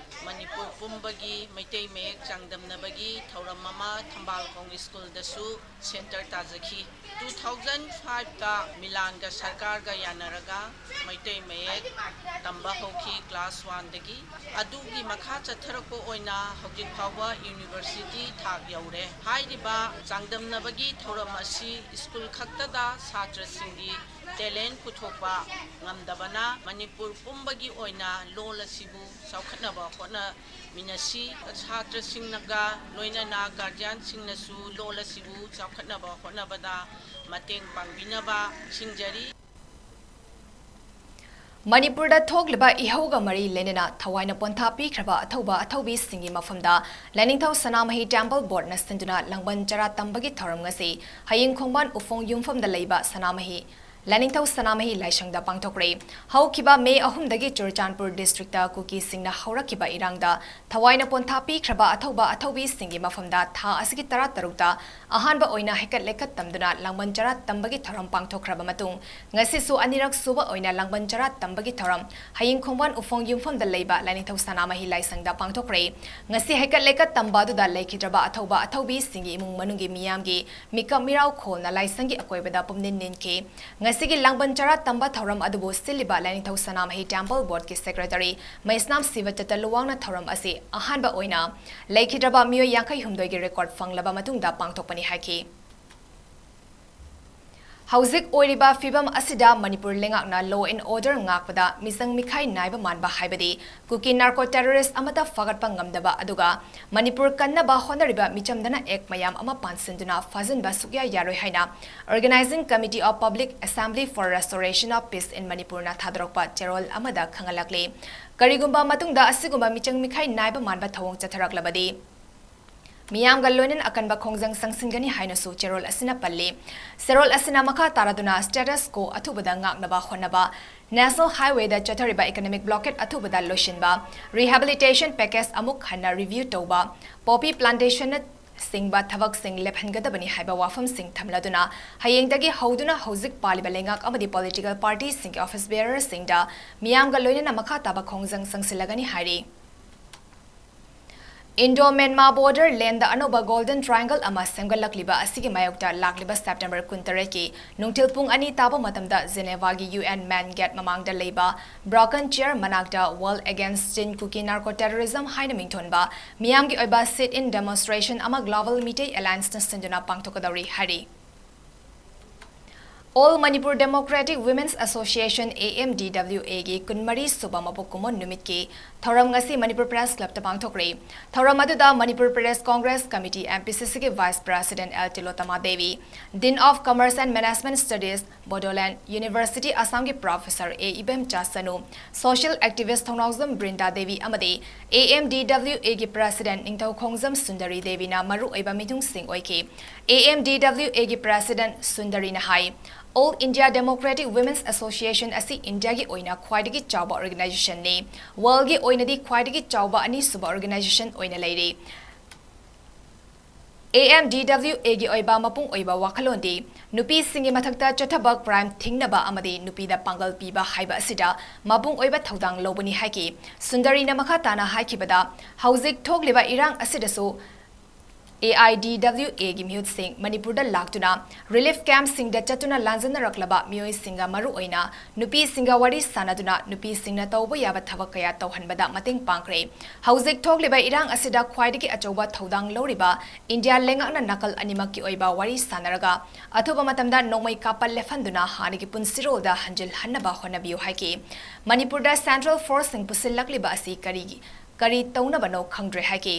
ꯃꯅꯤꯄꯨꯔ ꯄꯨꯝꯕꯒꯤ ꯃꯩꯇꯩ ꯃꯌꯦꯛ ꯆꯥꯡꯗꯝꯅꯕꯒꯤ ꯊꯧꯔꯝ ꯑꯃ ꯊꯝꯕꯥꯜꯈꯣꯡ ꯁ꯭ꯀꯨꯜꯗꯁꯨ ꯁꯦꯟꯇꯔ ꯇꯥꯖꯈꯤ꯫ ꯇꯨ ꯊꯥꯎꯖꯟ ꯐꯥꯏꯚꯇ ꯃꯤꯂꯥꯟꯒ ꯁꯔꯀꯥꯔꯒ ꯌꯥꯅꯔꯒ ꯃꯩꯇꯩ ꯃꯌꯦꯛ ꯇꯝꯕ ꯍꯧꯈꯤ ꯀ꯭ꯂꯥꯁ ꯋꯥꯟꯗꯒꯤ꯫ ꯑꯗꯨꯒꯤ ꯃꯈꯥ ꯆꯠꯊꯔꯛꯄ ꯑꯣꯏꯅ ꯍꯧꯖꯤꯛ ꯐꯥꯎꯕ ꯌꯨꯅꯤꯚꯔꯁꯤꯇꯤ ꯊꯥꯛ ꯌꯧꯔꯦ꯫ ꯍꯥꯏꯔꯤꯕ ꯆꯥꯡꯗꯝꯅꯕꯒꯤ ꯊꯧꯔꯝ ꯑꯁꯤ ꯁ꯭ꯀꯨꯜ ꯈꯛꯇꯗ ꯁꯥꯇ꯭ꯔꯁꯤꯡꯒꯤ ꯇꯦꯂꯦꯟ ꯄꯨꯊꯣꯛꯄ ꯉꯝꯗꯕꯅ ꯃꯅꯤꯄꯨꯔ ꯄꯨꯝꯕꯒꯤ ꯑꯣꯏꯅ ꯂꯣꯜ ꯑꯁꯤꯕꯨ ꯆꯥꯎꯈꯠꯅꯕ ꯍꯣꯠꯅꯃꯤꯟꯅꯁꯤ꯫ ꯁꯥꯇ꯭ꯔꯁꯤꯡꯅꯒ ꯂꯣꯏꯅꯅ ꯒꯥꯔꯖꯤꯌꯥꯟꯁꯤꯡꯅꯁꯨ ꯂꯣꯜ ꯑꯁꯤꯕꯨ ꯆꯥꯎꯈꯠꯅꯕ ꯍꯣꯠꯅꯕꯗ ꯃꯇꯦꯡ ꯄꯥꯡꯕꯤꯅꯕ ꯅꯤꯡꯁꯤꯡꯖꯔꯤ꯫ ꯃꯅꯤꯄꯨꯔꯗ ꯊꯣꯛꯂꯤꯕ ꯏꯍꯧꯒ ꯃꯔꯤ ꯂꯩꯅꯅ ꯊꯋꯥꯏꯅ ꯄꯣꯟꯊꯥ ꯄꯤꯈ꯭ꯔꯕ ꯑꯊꯧꯕ ꯑꯊꯧꯕꯤꯁꯤꯡꯒꯤ ꯃꯐꯝꯗ ꯂꯥꯏꯅꯤꯡꯊꯧ ꯁꯅꯥꯃꯍꯤ ꯇꯦꯝꯄꯜ ꯕꯣꯔꯗꯅ ꯁꯤꯟꯗꯨꯅ ꯂꯥꯡꯕꯟ ꯆꯔꯥ ꯇꯝꯕꯒꯤ ꯊꯧꯔꯝ ꯉꯁꯤ ꯍꯌꯤꯡ ꯈꯣꯡꯕꯥꯟ ꯎꯐꯣꯡ ꯌꯨꯝꯐꯝꯗ ꯂꯩꯕ ꯁꯅꯥꯃꯍꯤ ꯂꯥꯏꯅꯤꯡꯊꯧ ꯁꯅꯥꯃꯍꯤ ꯂꯥꯏꯁꯪꯗ ꯄꯥꯡꯊꯣꯛꯈ꯭ꯔꯦ꯫ ꯍꯧꯈꯤꯕ ꯃꯦ ꯑꯍꯨꯝꯗꯒꯤ ꯆꯨꯔꯆꯥꯟꯄꯨꯔ ꯗꯤꯁꯇ꯭ꯔꯤꯛꯇ ꯀꯨꯀꯤꯁꯤꯡꯅ ꯍꯧꯔꯛꯈꯤꯕ ꯏꯔꯥꯡꯗ ꯊꯋꯥꯏꯅ ꯄꯣꯟꯊꯥ ꯄꯤꯈ꯭ꯔꯕ ꯑꯊꯧꯕ ꯑꯊꯧꯕꯤꯁꯤꯡꯒꯤ ꯃꯐꯝꯗ ꯊꯥ ꯑꯁꯤꯒꯤ ꯇꯔꯥꯇꯔꯨꯛꯇ ꯑꯍꯥꯟꯕ ꯑꯣꯏꯅ ꯍꯩꯀꯠ ꯂꯩꯀꯠ ꯇꯝꯗꯨꯅ ꯂꯥꯡꯕꯟ ꯆꯔꯥ ꯇꯝꯕꯒꯤ ꯊꯧꯔꯝ ꯄꯥꯡꯊꯣꯛꯈ꯭ꯔꯕ ꯃꯇꯨꯡ, ꯉꯁꯤꯁꯨ ꯑꯅꯤꯔꯛ ꯁꯨꯕ ꯑꯣꯏꯅ ꯂꯥꯡꯕꯟ ꯆꯔꯥ ꯇꯝꯕꯒꯤ ꯊꯧꯔꯝ ꯍꯌꯤꯡ ꯈꯣꯡꯕꯥꯟ ꯎꯐꯣꯡ ꯌꯨꯝꯐꯝꯗ ꯂꯩꯕ ꯂꯥꯏꯅꯤꯡꯊꯧ ꯁꯅꯥꯃꯍꯤ ꯂꯥꯏꯁꯪꯗ ꯄꯥꯡꯊꯣꯛꯈ꯭ꯔꯦ꯫ ꯉꯁꯤ ꯍꯩꯀꯠ ꯂꯩꯀꯠ ꯇꯝꯕ ꯑꯗꯨꯗ ꯂꯩꯈꯤꯗ꯭ꯔꯕ ꯑꯊꯧꯕ ꯑꯊꯧꯕꯤꯁꯤꯡꯒꯤ ꯏꯃꯨꯡ ꯃꯅꯨꯡꯒꯤ ꯃꯤꯌꯥꯝꯒꯤ ꯃꯤꯀꯞ ꯃꯤꯔꯥꯎ ꯈꯣꯜꯅ ꯂꯥꯏꯁꯪꯒꯤ ꯑꯀꯣꯏꯕꯗ ꯄꯨꯝꯅꯤꯟ ꯅꯤꯟꯈꯤ꯫ ꯉꯁꯤꯒꯤ ꯂꯥꯡꯕꯟ ꯆꯔꯥ ꯇꯝꯕ ꯊꯧꯔꯝ ꯑꯗꯨꯕꯨ ꯁꯤꯜꯂꯤꯕ ꯂꯥꯏꯅꯤꯡꯊꯧ ꯁꯅꯥꯃꯍꯤ ꯇꯦꯝꯄꯜ ꯕꯣꯔꯗꯀꯤ ꯁꯦꯀ꯭ꯔꯦꯇꯔꯤ ꯃꯩꯁꯅꯥꯝ ꯁꯤꯕꯆꯇ ꯂꯨꯋꯥꯡꯅ ꯊꯧꯔꯝ ꯑꯁꯤ ꯑꯍꯥꯟꯕ ꯑꯣꯏꯅ ꯂꯩꯈꯤꯗ꯭ꯔꯕ ꯃꯤꯑꯣꯏ ꯌꯥꯡꯈꯩ ꯍꯨꯝꯗꯣꯏꯒꯤ ꯔꯦꯀꯣꯔꯗ ꯐꯪꯂꯕ ꯃꯇꯨꯡꯗ ꯄꯥꯡꯊꯣꯛꯄꯅꯤ ꯍꯥꯏꯈꯤ꯫ ꯍꯧꯖꯤꯛ ꯑꯣꯏꯔꯤꯕ ꯐꯤꯕꯝ ꯑꯁꯤꯗ ꯃꯅꯤꯄꯨꯔ ꯂꯩꯉꯥꯛꯅ law and order ꯉꯥꯛꯄꯗ ꯃꯤꯆꯪ ꯃꯤꯈꯥꯏ ꯅꯥꯏꯕ ꯃꯥꯟꯕ ꯍꯥꯏꯕꯗꯤ ꯀꯨꯀꯤ narco terrorist ꯑꯃꯠꯇ ꯐꯥꯒꯠꯄ ꯉꯝꯗꯕ ꯑꯗꯨꯒ ꯃꯅꯤꯄꯨꯔ ꯀꯟꯅꯕ ꯍꯣꯠꯅꯔꯤꯕ ꯃꯤꯆꯝꯗꯅ act ꯃꯌꯥꯝ ꯑꯃ ꯄꯥꯟꯁꯤꯟꯗꯨꯅ ꯐꯥꯖꯤꯟꯕ ꯁꯨꯛꯌꯥ ꯌꯥꯔꯣꯏ ꯍꯥꯏꯅ Organising Committee of Public Assembly for Restoration of Peace in Manipurꯅ ꯊꯥꯗꯣꯔꯛꯄ ꯆꯦꯔꯣꯜ ꯑꯃꯗ ꯈꯪꯍꯜꯂꯛꯂꯤ꯫ ꯀꯔꯤꯒꯨꯝꯕ ꯃꯇꯨꯡꯗ ꯑꯁꯤꯒꯨꯝꯕ ꯃꯤꯆꯪ ꯃꯤꯈꯥꯏ ꯅꯥꯏꯕ ꯃꯥꯟꯕ ꯊꯧꯑꯣꯡ ꯆꯠꯊꯔꯛꯂꯕꯗꯤ ꯃꯤꯌꯥꯝꯒ ꯂꯣꯏꯅꯅ ꯑꯀꯟꯕ ꯈꯣꯡꯖꯪ ꯆꯪꯁꯤꯟꯒꯅꯤ ꯍꯥꯏꯅꯁꯨ ꯆꯦꯔꯣꯜ ꯑꯁꯤꯅ ꯄꯜꯂꯤ꯫ ꯆꯦꯔꯣꯜ ꯑꯁꯤꯅ ꯃꯈꯥ ꯇꯥꯔꯗꯨꯅ status quo ꯑꯊꯨꯕꯗ ꯉꯥꯛꯅꯕ ꯍꯣꯠꯅꯕ, National Highwayꯗ ꯆꯠꯊꯔꯤꯕ economic blockade ꯑꯊꯨꯕꯗ ꯂꯣꯏꯁꯤꯟꯕ, rehabilitation package ꯑꯃꯨꯛ ꯍꯟꯅ review ꯇꯧꯕ, poppy plantationꯅ ꯁꯤꯡꯕ ꯊꯕꯛꯁꯤꯡ ꯂꯦꯞꯍꯟꯒꯗꯕꯅꯤ ꯍꯥꯏꯕ ꯋꯥꯐꯝꯁꯤꯡ ꯊꯝꯂꯗꯨꯅ, ꯍꯌꯦꯡꯗꯒꯤ ꯍꯧꯗꯨꯅ ꯍꯧꯖꯤꯛ ꯄꯥꯜꯂꯤꯕ ꯂꯩꯉꯥꯛ ꯑꯃꯗꯤ political partyꯁꯤꯡꯒꯤ office bearerꯁꯤꯡꯗ ꯃꯤꯌꯥꯝꯒ ꯂꯣꯏꯅꯅ ꯃꯈꯥ ꯇꯥꯕ ꯈꯣꯡꯖꯪ ꯆꯪꯁꯤꯜꯂꯒꯅꯤ ꯍꯥꯏꯔꯤ꯫ Indo-Myanmar border landꯗ ꯑꯅꯧꯕ Golden Triangle ꯑꯃ ꯁꯦꯝꯒꯠꯂꯛꯂꯤꯕ ꯑꯁꯤꯒꯤ ꯃꯥꯌꯣꯛꯇ ꯂꯥꯛꯂꯤꯕ September ꯀꯨꯟꯇꯔꯦꯠꯀꯤ ꯅꯨꯡꯊꯤꯜ ꯄꯨꯡ ꯑꯅꯤ ꯇꯥꯕ ꯃꯇꯝꯗ Genevaꯒꯤ U N main gate ꯃꯃꯥꯡꯗ ꯂꯩꯕ Broken Chair ꯃꯅꯥꯛꯇ World Against Chin Kuki Narco Terrorism ꯍꯥꯏꯅ ꯃꯤꯡꯊꯣꯟꯕ ꯃꯤꯌꯥꯝꯒꯤ ꯑꯣꯏꯕ sit-in demonstration ꯑꯃ Global Meitei Allianceꯅ ꯁꯤꯟꯗꯨꯅ ꯄꯥꯡꯊꯣꯛꯀꯗꯧꯔꯤ ꯍꯥꯏꯔꯤ꯫ All Manipur Democratic Women's Association, AMDWAꯒꯤ ꯀꯨꯟꯃꯔꯤ ꯁꯨꯕ ꯃꯄꯣꯛ ꯀꯨꯝꯑꯣꯟ ꯅꯨꯃꯤꯠꯀꯤ ꯊꯧꯔꯝ ꯉꯁꯤ Manipur Press Clubꯇ ꯄꯥꯡꯊꯣꯛꯈ꯭ꯔꯦ꯫ ꯊꯧꯔꯝ ꯑꯗꯨꯗ Manipur Press Congress Committee, MPCCꯒꯤ Vice President L Tilottama Devi, Dean of Commerce and Management Studies, Bodoland University, Assamꯒꯤ Professor A Ibemcha Sanu, social activist ꯊꯧꯅꯥꯎꯖꯝ ꯕ꯭ꯔꯤꯟꯗꯥ ꯗꯦꯕꯤ ꯑꯃꯗꯤ AMDWAꯒꯤ President ꯅꯤꯡꯊꯧꯈꯣꯡꯖꯝ ꯁꯨꯟꯗꯔꯤ ꯗꯦꯕꯤꯅ ꯃꯔꯨꯑꯣꯏꯕ ꯃꯤꯗꯨꯡꯁꯤꯡ ꯑꯣꯏꯈꯤ꯫ AMDWAꯒꯤ President ꯁꯨꯟꯗꯔꯤꯅ ꯍꯥꯏ, All India Democratic Women's Association ꯑꯁꯤ ꯏꯟꯗꯤꯌꯥꯒꯤ ꯑꯣꯏꯅ ꯈ꯭ꯋꯥꯏꯗꯒꯤ ꯆꯥꯎꯕ organizationꯅꯤ꯫ Worldꯒꯤ ꯑꯣꯏꯅꯗꯤ ꯈ꯭ꯋꯥꯏꯗꯒꯤ ꯆꯥꯎꯕ ꯑꯅꯤꯁꯨꯕ organization ꯑꯣꯏꯅ ꯂꯩꯔꯤ꯫ AMDWAꯒꯤ ꯑꯣꯏꯕ ꯃꯄꯨꯡ ꯑꯣꯏꯕ ꯋꯥꯈꯜꯂꯣꯟꯗꯤ ꯅꯨꯄꯤꯁꯤꯡꯒꯤ ꯃꯊꯛꯇ ꯆꯠꯊꯕ crime ꯊꯤꯡꯅꯕ ꯑꯃꯗꯤ ꯅꯨꯄꯤꯗ ꯄꯥꯡꯒꯜ ꯄꯤꯕ ꯍꯥꯏꯕ ꯑꯁꯤꯗ ꯃꯄꯨꯡ ꯑꯣꯏꯕ ꯊꯧꯗꯥꯡ ꯂꯧꯕꯅꯤ ꯍꯥꯏꯈꯤ꯫ ꯁꯨꯟꯗꯔꯤꯅ ꯃꯈꯥ ꯇꯥꯅ ꯍꯥꯏꯈꯤꯕꯗ, ꯍꯧꯖꯤꯛ ꯊꯣꯛꯂꯤꯕ ꯏꯔꯥꯡ ꯑꯁꯤꯗꯁꯨ AIDWAꯒꯤ ꯃꯤꯍꯨꯠꯁꯤꯡ ꯃꯅꯤꯄꯨꯔꯗ ꯂꯥꯛꯇꯨꯅ relief campꯁꯤꯡꯗ ꯆꯠꯇꯨꯅ ꯂꯥꯟꯖꯟꯅꯔꯛꯂꯕ ꯃꯤꯑꯣꯏꯁꯤꯡꯒ, ꯃꯔꯨꯑꯣꯏꯅ ꯅꯨꯄꯤꯁꯤꯡꯒ ꯋꯥꯔꯤ ꯁꯥꯅꯗꯨꯅ ꯅꯨꯄꯤꯁꯤꯡꯅ ꯇꯧꯕ ꯌꯥꯕ ꯊꯕꯛ ꯀꯌꯥ ꯇꯧꯍꯟꯕꯗ ꯃꯇꯦꯡ ꯄꯥꯡꯈ꯭ꯔꯦ꯫ ꯍꯧꯖꯤꯛ ꯊꯣꯛꯂꯤꯕ ꯏꯔꯥꯡ ꯑꯁꯤꯗ ꯈ꯭ꯋꯥꯏꯗꯒꯤ ꯑꯆꯧꯕ ꯊꯧꯗꯥꯡ ꯂꯧꯔꯤꯕ ꯏꯟꯗꯤꯌꯥ ꯂꯩꯉꯥꯛꯅ ꯅꯥꯀꯜ ꯑꯅꯤꯃꯛꯀꯤ ꯑꯣꯏꯕ ꯋꯥꯔꯤ ꯁꯥꯅꯔꯒ ꯑꯊꯨꯕ ꯃꯇꯝꯗ ꯅꯣꯡꯃꯩ ꯀꯥꯞꯄ ꯂꯦꯞꯍꯟꯗꯨꯅ ꯍꯥꯟꯅꯒꯤ ꯄꯨꯟꯁꯤꯔꯣꯜꯗ ꯍꯟꯖꯤꯜꯍꯟꯅꯕ ꯍꯣꯠꯅꯕꯤꯌꯨ ꯍꯥꯏꯈꯤ꯫ ꯃꯅꯤꯄꯨꯔꯗ Central Forceꯁꯤꯡ ꯄꯨꯁꯤꯜꯂꯛꯂꯤꯕ ꯑꯁꯤ ꯀꯔꯤ, ꯀꯔꯤ ꯇꯧꯅꯕꯅꯣ ꯈꯪꯗ꯭ꯔꯦ ꯍꯥꯏꯈꯤ꯫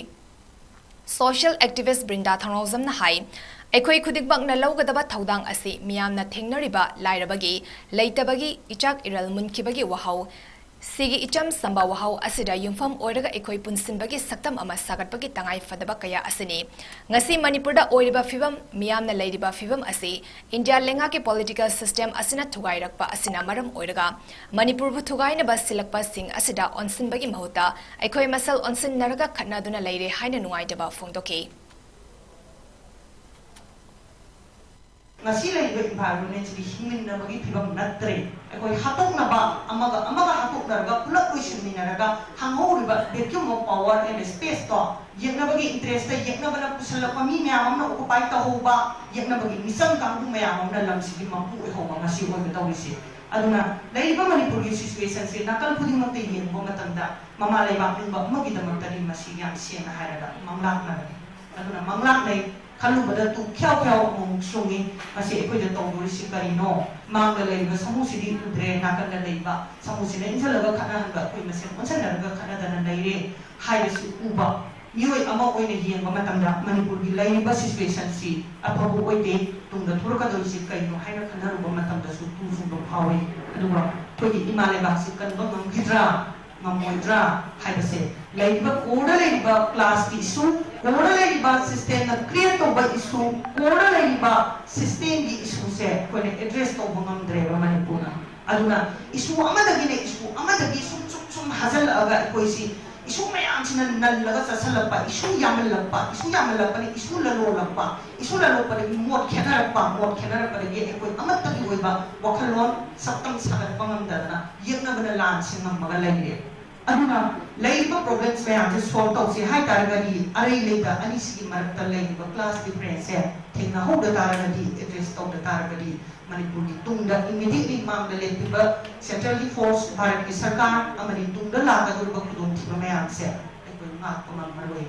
Social activist ꯕ꯭ꯔꯤꯟꯗꯥ ꯊꯧꯅꯥꯎꯖꯝꯅ ꯍꯥꯏ, ꯑꯩꯈꯣꯏ ꯈꯨꯗꯤꯡꯃꯛꯅ ꯂꯧꯒꯗꯕ ꯊꯧꯗꯥꯡ ꯑꯁꯤ ꯃꯤꯌꯥꯝꯅ ꯊꯦꯡꯅꯔꯤꯕ ꯂꯥꯏꯔꯕꯒꯤ, ꯂꯩꯇꯕꯒꯤ, ꯏꯆꯥꯛ ꯏꯔꯜ ꯃꯨꯟꯈꯤꯕꯒꯤ ꯋꯥꯍꯧ, ꯁꯤꯒꯤ ꯏꯆꯝ ꯆꯝꯕ ꯋꯥꯍꯧ ꯑꯁꯤꯗ ꯌꯨꯝꯐꯝ ꯑꯣꯏꯔꯒ ꯑꯩꯈꯣꯏ ꯄꯨꯟꯁꯤꯟꯕꯒꯤ ꯁꯛꯇꯝ ꯑꯃ ꯁꯥꯒꯠꯄꯒꯤ ꯇꯉꯥꯏ ꯐꯗꯕ ꯀꯌꯥ ꯑꯁꯤꯅꯤ꯫ ꯉꯁꯤ ꯃꯅꯤꯄꯨꯔꯗ ꯑꯣꯏꯔꯤꯕ ꯐꯤꯕꯝ, ꯃꯤꯌꯥꯝꯅ ꯂꯩꯔꯤꯕ ꯐꯤꯕꯝ ꯑꯁꯤ ꯏꯟꯗꯤꯌꯥ ꯂꯩꯉꯥꯛꯀꯤ political system ꯑꯁꯤꯅ ꯊꯨꯒꯥꯏꯔꯛꯄ ꯑꯁꯤꯅ ꯃꯔꯝ ꯑꯣꯏꯔꯒ ꯃꯅꯤꯄꯨꯔꯕꯨ ꯊꯨꯒꯥꯏꯅꯕ ꯁꯤꯜꯂꯛꯄꯁꯤꯡ ꯑꯁꯤꯗ ꯑꯣꯟꯁꯤꯟꯕꯒꯤ ꯃꯍꯨꯠꯇ ꯑꯩꯈꯣꯏ ꯃꯁꯦꯜ ꯑꯣꯟꯁꯤꯟꯅꯔꯒ ꯈꯠꯅꯗꯨꯅ ꯂꯩꯔꯦ ꯍꯥꯏꯅ ꯅꯨꯡꯉꯥꯏꯇꯕ ꯐꯣꯡꯗꯣꯛꯈꯤ꯫ ꯉꯁꯤ ꯂꯩꯔꯤꯕ environment ꯁꯤꯗꯤ ꯍꯤꯡꯃꯤꯟꯅꯕꯒꯤ ꯐꯤꯕꯝ ꯅꯠꯇ꯭ꯔꯦ꯫ ꯑꯩꯈꯣꯏ ꯍꯥꯠꯇꯣꯛꯅꯕ, ꯑꯃꯒ ꯑꯃꯒ ꯍꯥꯠꯇꯣꯛꯅꯔꯒ ꯄꯨꯂꯞ ꯂꯣꯏꯁꯤꯟꯃꯤꯟꯅꯔꯒ ꯍꯥꯡꯍꯧꯔꯤꯕ vacuum of power and space to ꯌꯦꯛꯅꯕꯒꯤ interest ꯇ ꯌꯦꯛꯅꯕꯅ ꯄꯨꯁꯜꯂꯛꯄ ꯃꯤ ꯃꯌꯥꯝ ꯑꯃꯅ occupy ꯇꯧꯍꯧꯕ, ꯌꯦꯛꯅꯕꯒꯤ ꯃꯤꯆꯪ ꯀꯥꯡꯕꯨ ꯃꯌꯥꯝ ꯑꯃꯅ ꯂꯝꯁꯤꯒꯤ ꯃꯄꯨ ꯑꯣꯏꯍꯧꯕ ꯉꯁꯤ ꯑꯣꯏꯒꯗꯧꯔꯤꯁꯦ꯫ ꯑꯗꯨꯅ ꯂꯩꯔꯤꯕ ꯃꯅꯤꯄꯨꯔꯒꯤ situation ꯁꯦ ꯅꯥꯀꯜ ꯈꯨꯗꯤꯡꯃꯛꯇ ꯌꯦꯡꯕ ꯃꯇꯝꯗ ꯃꯃꯥ ꯂꯩꯕꯥꯛ ꯅꯤꯡꯕ ꯑꯃꯒꯤꯗꯃꯛꯇꯗꯤ ꯃꯁꯤ ꯌꯥꯝ ꯁꯦꯡꯅ ꯍꯥꯏꯔꯒ ꯃꯪꯂꯥꯛꯅꯕꯅꯤ꯫ ꯑꯗꯨꯅ ꯃꯪꯂꯥꯛꯅꯩ ꯈꯜꯂꯨꯕꯗ ꯇꯨ ꯈ꯭ꯌꯥꯎ ꯈ꯭ꯌꯥꯎ ꯑꯃꯨꯛ ꯆꯨꯡꯉꯤ꯫ ꯃꯁꯤ ꯑꯩꯈꯣꯏꯗ ꯇꯧꯗꯣꯔꯤꯁꯤ ꯀꯔꯤꯅꯣ? ꯃꯥꯡꯗ ꯂꯩꯔꯤꯕ ꯁꯃꯨꯁꯤꯗꯤ ꯎꯗ꯭ꯔꯦ, ꯅꯥꯀꯟꯗ ꯂꯩꯕ ꯁꯃꯨꯁꯤꯅ ꯏꯟꯁꯤꯜꯂꯒ ꯈꯠꯅꯍꯟꯕ, ꯑꯩꯈꯣꯏ ꯃꯁꯦꯟ ꯑꯣꯟꯁꯤꯟꯅꯔꯒ ꯈꯠꯅꯗꯅ ꯂꯩꯔꯦ ꯍꯥꯏꯕꯁꯤ ꯎꯕ ꯃꯤꯑꯣꯏ ꯑꯃ ꯑꯣꯏꯅ ꯌꯦꯡꯕ ꯃꯇꯝꯗ ꯃꯅꯤꯄꯨꯔꯒꯤ ꯂꯩꯔꯤꯕ situation ꯁꯤ ꯑꯐꯕ ꯑꯣꯏꯗꯦ꯫ ꯇꯨꯡꯗ ꯊꯣꯔꯛꯀꯗꯧꯔꯤꯁꯤ ꯀꯩꯅꯣ ꯍꯥꯏꯅ ꯈꯟꯅꯔꯨꯕ ꯃꯇꯝꯗꯁꯨ ꯇꯨ ꯆꯨꯡꯕ ꯐꯥꯎꯏ꯫ ꯑꯗꯨꯒ ꯑꯩꯈꯣꯏꯒꯤ ꯏꯃꯥ ꯂꯩꯕꯥꯛꯁꯤ ꯀꯟꯕ ꯉꯝꯈꯤꯗ꯭ꯔꯥ, ꯉꯝꯃꯣꯏꯗ꯭ꯔꯥ ꯍꯥꯏꯕꯁꯦ, ꯂꯩꯔꯤꯕ core ꯗ ꯂꯩꯔꯤꯕ class ꯀꯤ issue, core ꯗ ꯂꯩꯔꯤꯕ system ꯅ create ꯇꯧꯕ issue, core ꯗ ꯂꯩꯔꯤꯕ system ꯒꯤ issue ꯁꯦ ꯑꯩꯈꯣꯏꯅ address ꯇꯧꯕ ꯉꯝꯗ꯭ꯔꯦꯕ ꯃꯅꯤꯄꯨꯔꯅ꯫ ꯑꯗꯨꯅ issue ꯑꯃꯗꯒꯤꯅ issue ꯑꯃꯗꯒꯤ ꯁꯨꯝ ꯁꯨꯝ ꯁꯨꯝ ꯍꯥꯖꯤꯜꯂꯛꯑꯒ ꯑꯩꯈꯣꯏꯁꯤ issue ꯃꯌꯥꯝꯁꯤꯅ ꯅꯜꯂꯒ ꯆꯠꯁꯤꯜꯂꯛꯄ, issue ꯌꯥꯝꯃꯜꯂꯛꯄ, issue ꯌꯥꯝꯃꯜꯂꯛꯄꯅ issue ꯂꯂꯣꯜꯂꯛꯄ, issue ꯂꯂꯣꯛꯄꯗꯒꯤ ꯃꯣꯠ ꯈꯦꯠꯅꯔꯛꯄ, ꯃꯣꯠ ꯈꯦꯠꯅꯔꯛꯄꯗꯒꯤ ꯑꯩꯈꯣꯏ ꯑꯃꯠꯇꯒꯤ ꯑꯣꯏꯕ ꯋꯥꯈꯜꯂꯣꯟ, ꯁꯛꯇꯝ ꯁꯥꯒꯠꯄ ꯉꯝꯗꯗꯅ ꯌꯦꯛꯅꯕꯅ ꯂꯥꯟꯁꯤ ꯉꯝꯃꯒ ꯂꯩꯔꯦ꯫ ꯑꯗꯨꯅ ꯂꯩꯔꯤꯕ problems ꯃꯌꯥꯝꯁꯦ solve ꯇꯧꯁꯦ ꯍꯥꯏ ꯇꯥꯔꯒꯗꯤ ꯑꯔꯩ ꯂꯩꯇ ꯑꯅꯤꯁꯤꯒꯤ ꯃꯔꯛꯇ ꯂꯩꯔꯤꯕ class difference ꯁꯦ ꯊꯦꯡꯅꯍꯧꯗ ꯇꯥꯔꯒꯗꯤ, address ꯇꯧꯗ ꯇꯥꯔꯒꯗꯤ ꯃꯅꯤꯄꯨꯔꯒꯤ ꯇꯨꯡꯗ immediately ꯃꯥꯡꯗ ꯂꯦꯞꯂꯤꯕ central ꯒꯤ force, ꯚꯥꯔꯠꯀꯤ ꯁꯔꯀꯥꯔ ꯑꯃꯗꯤ ꯇꯨꯡꯗ ꯂꯥꯛꯀꯗꯧꯔꯤꯕ ꯈꯨꯗꯣꯡꯊꯤꯕ ꯃꯌꯥꯝꯁꯦ ꯑꯩꯈꯣꯏ ꯉꯥꯛꯄ ꯉꯝꯃꯔꯣꯏ꯫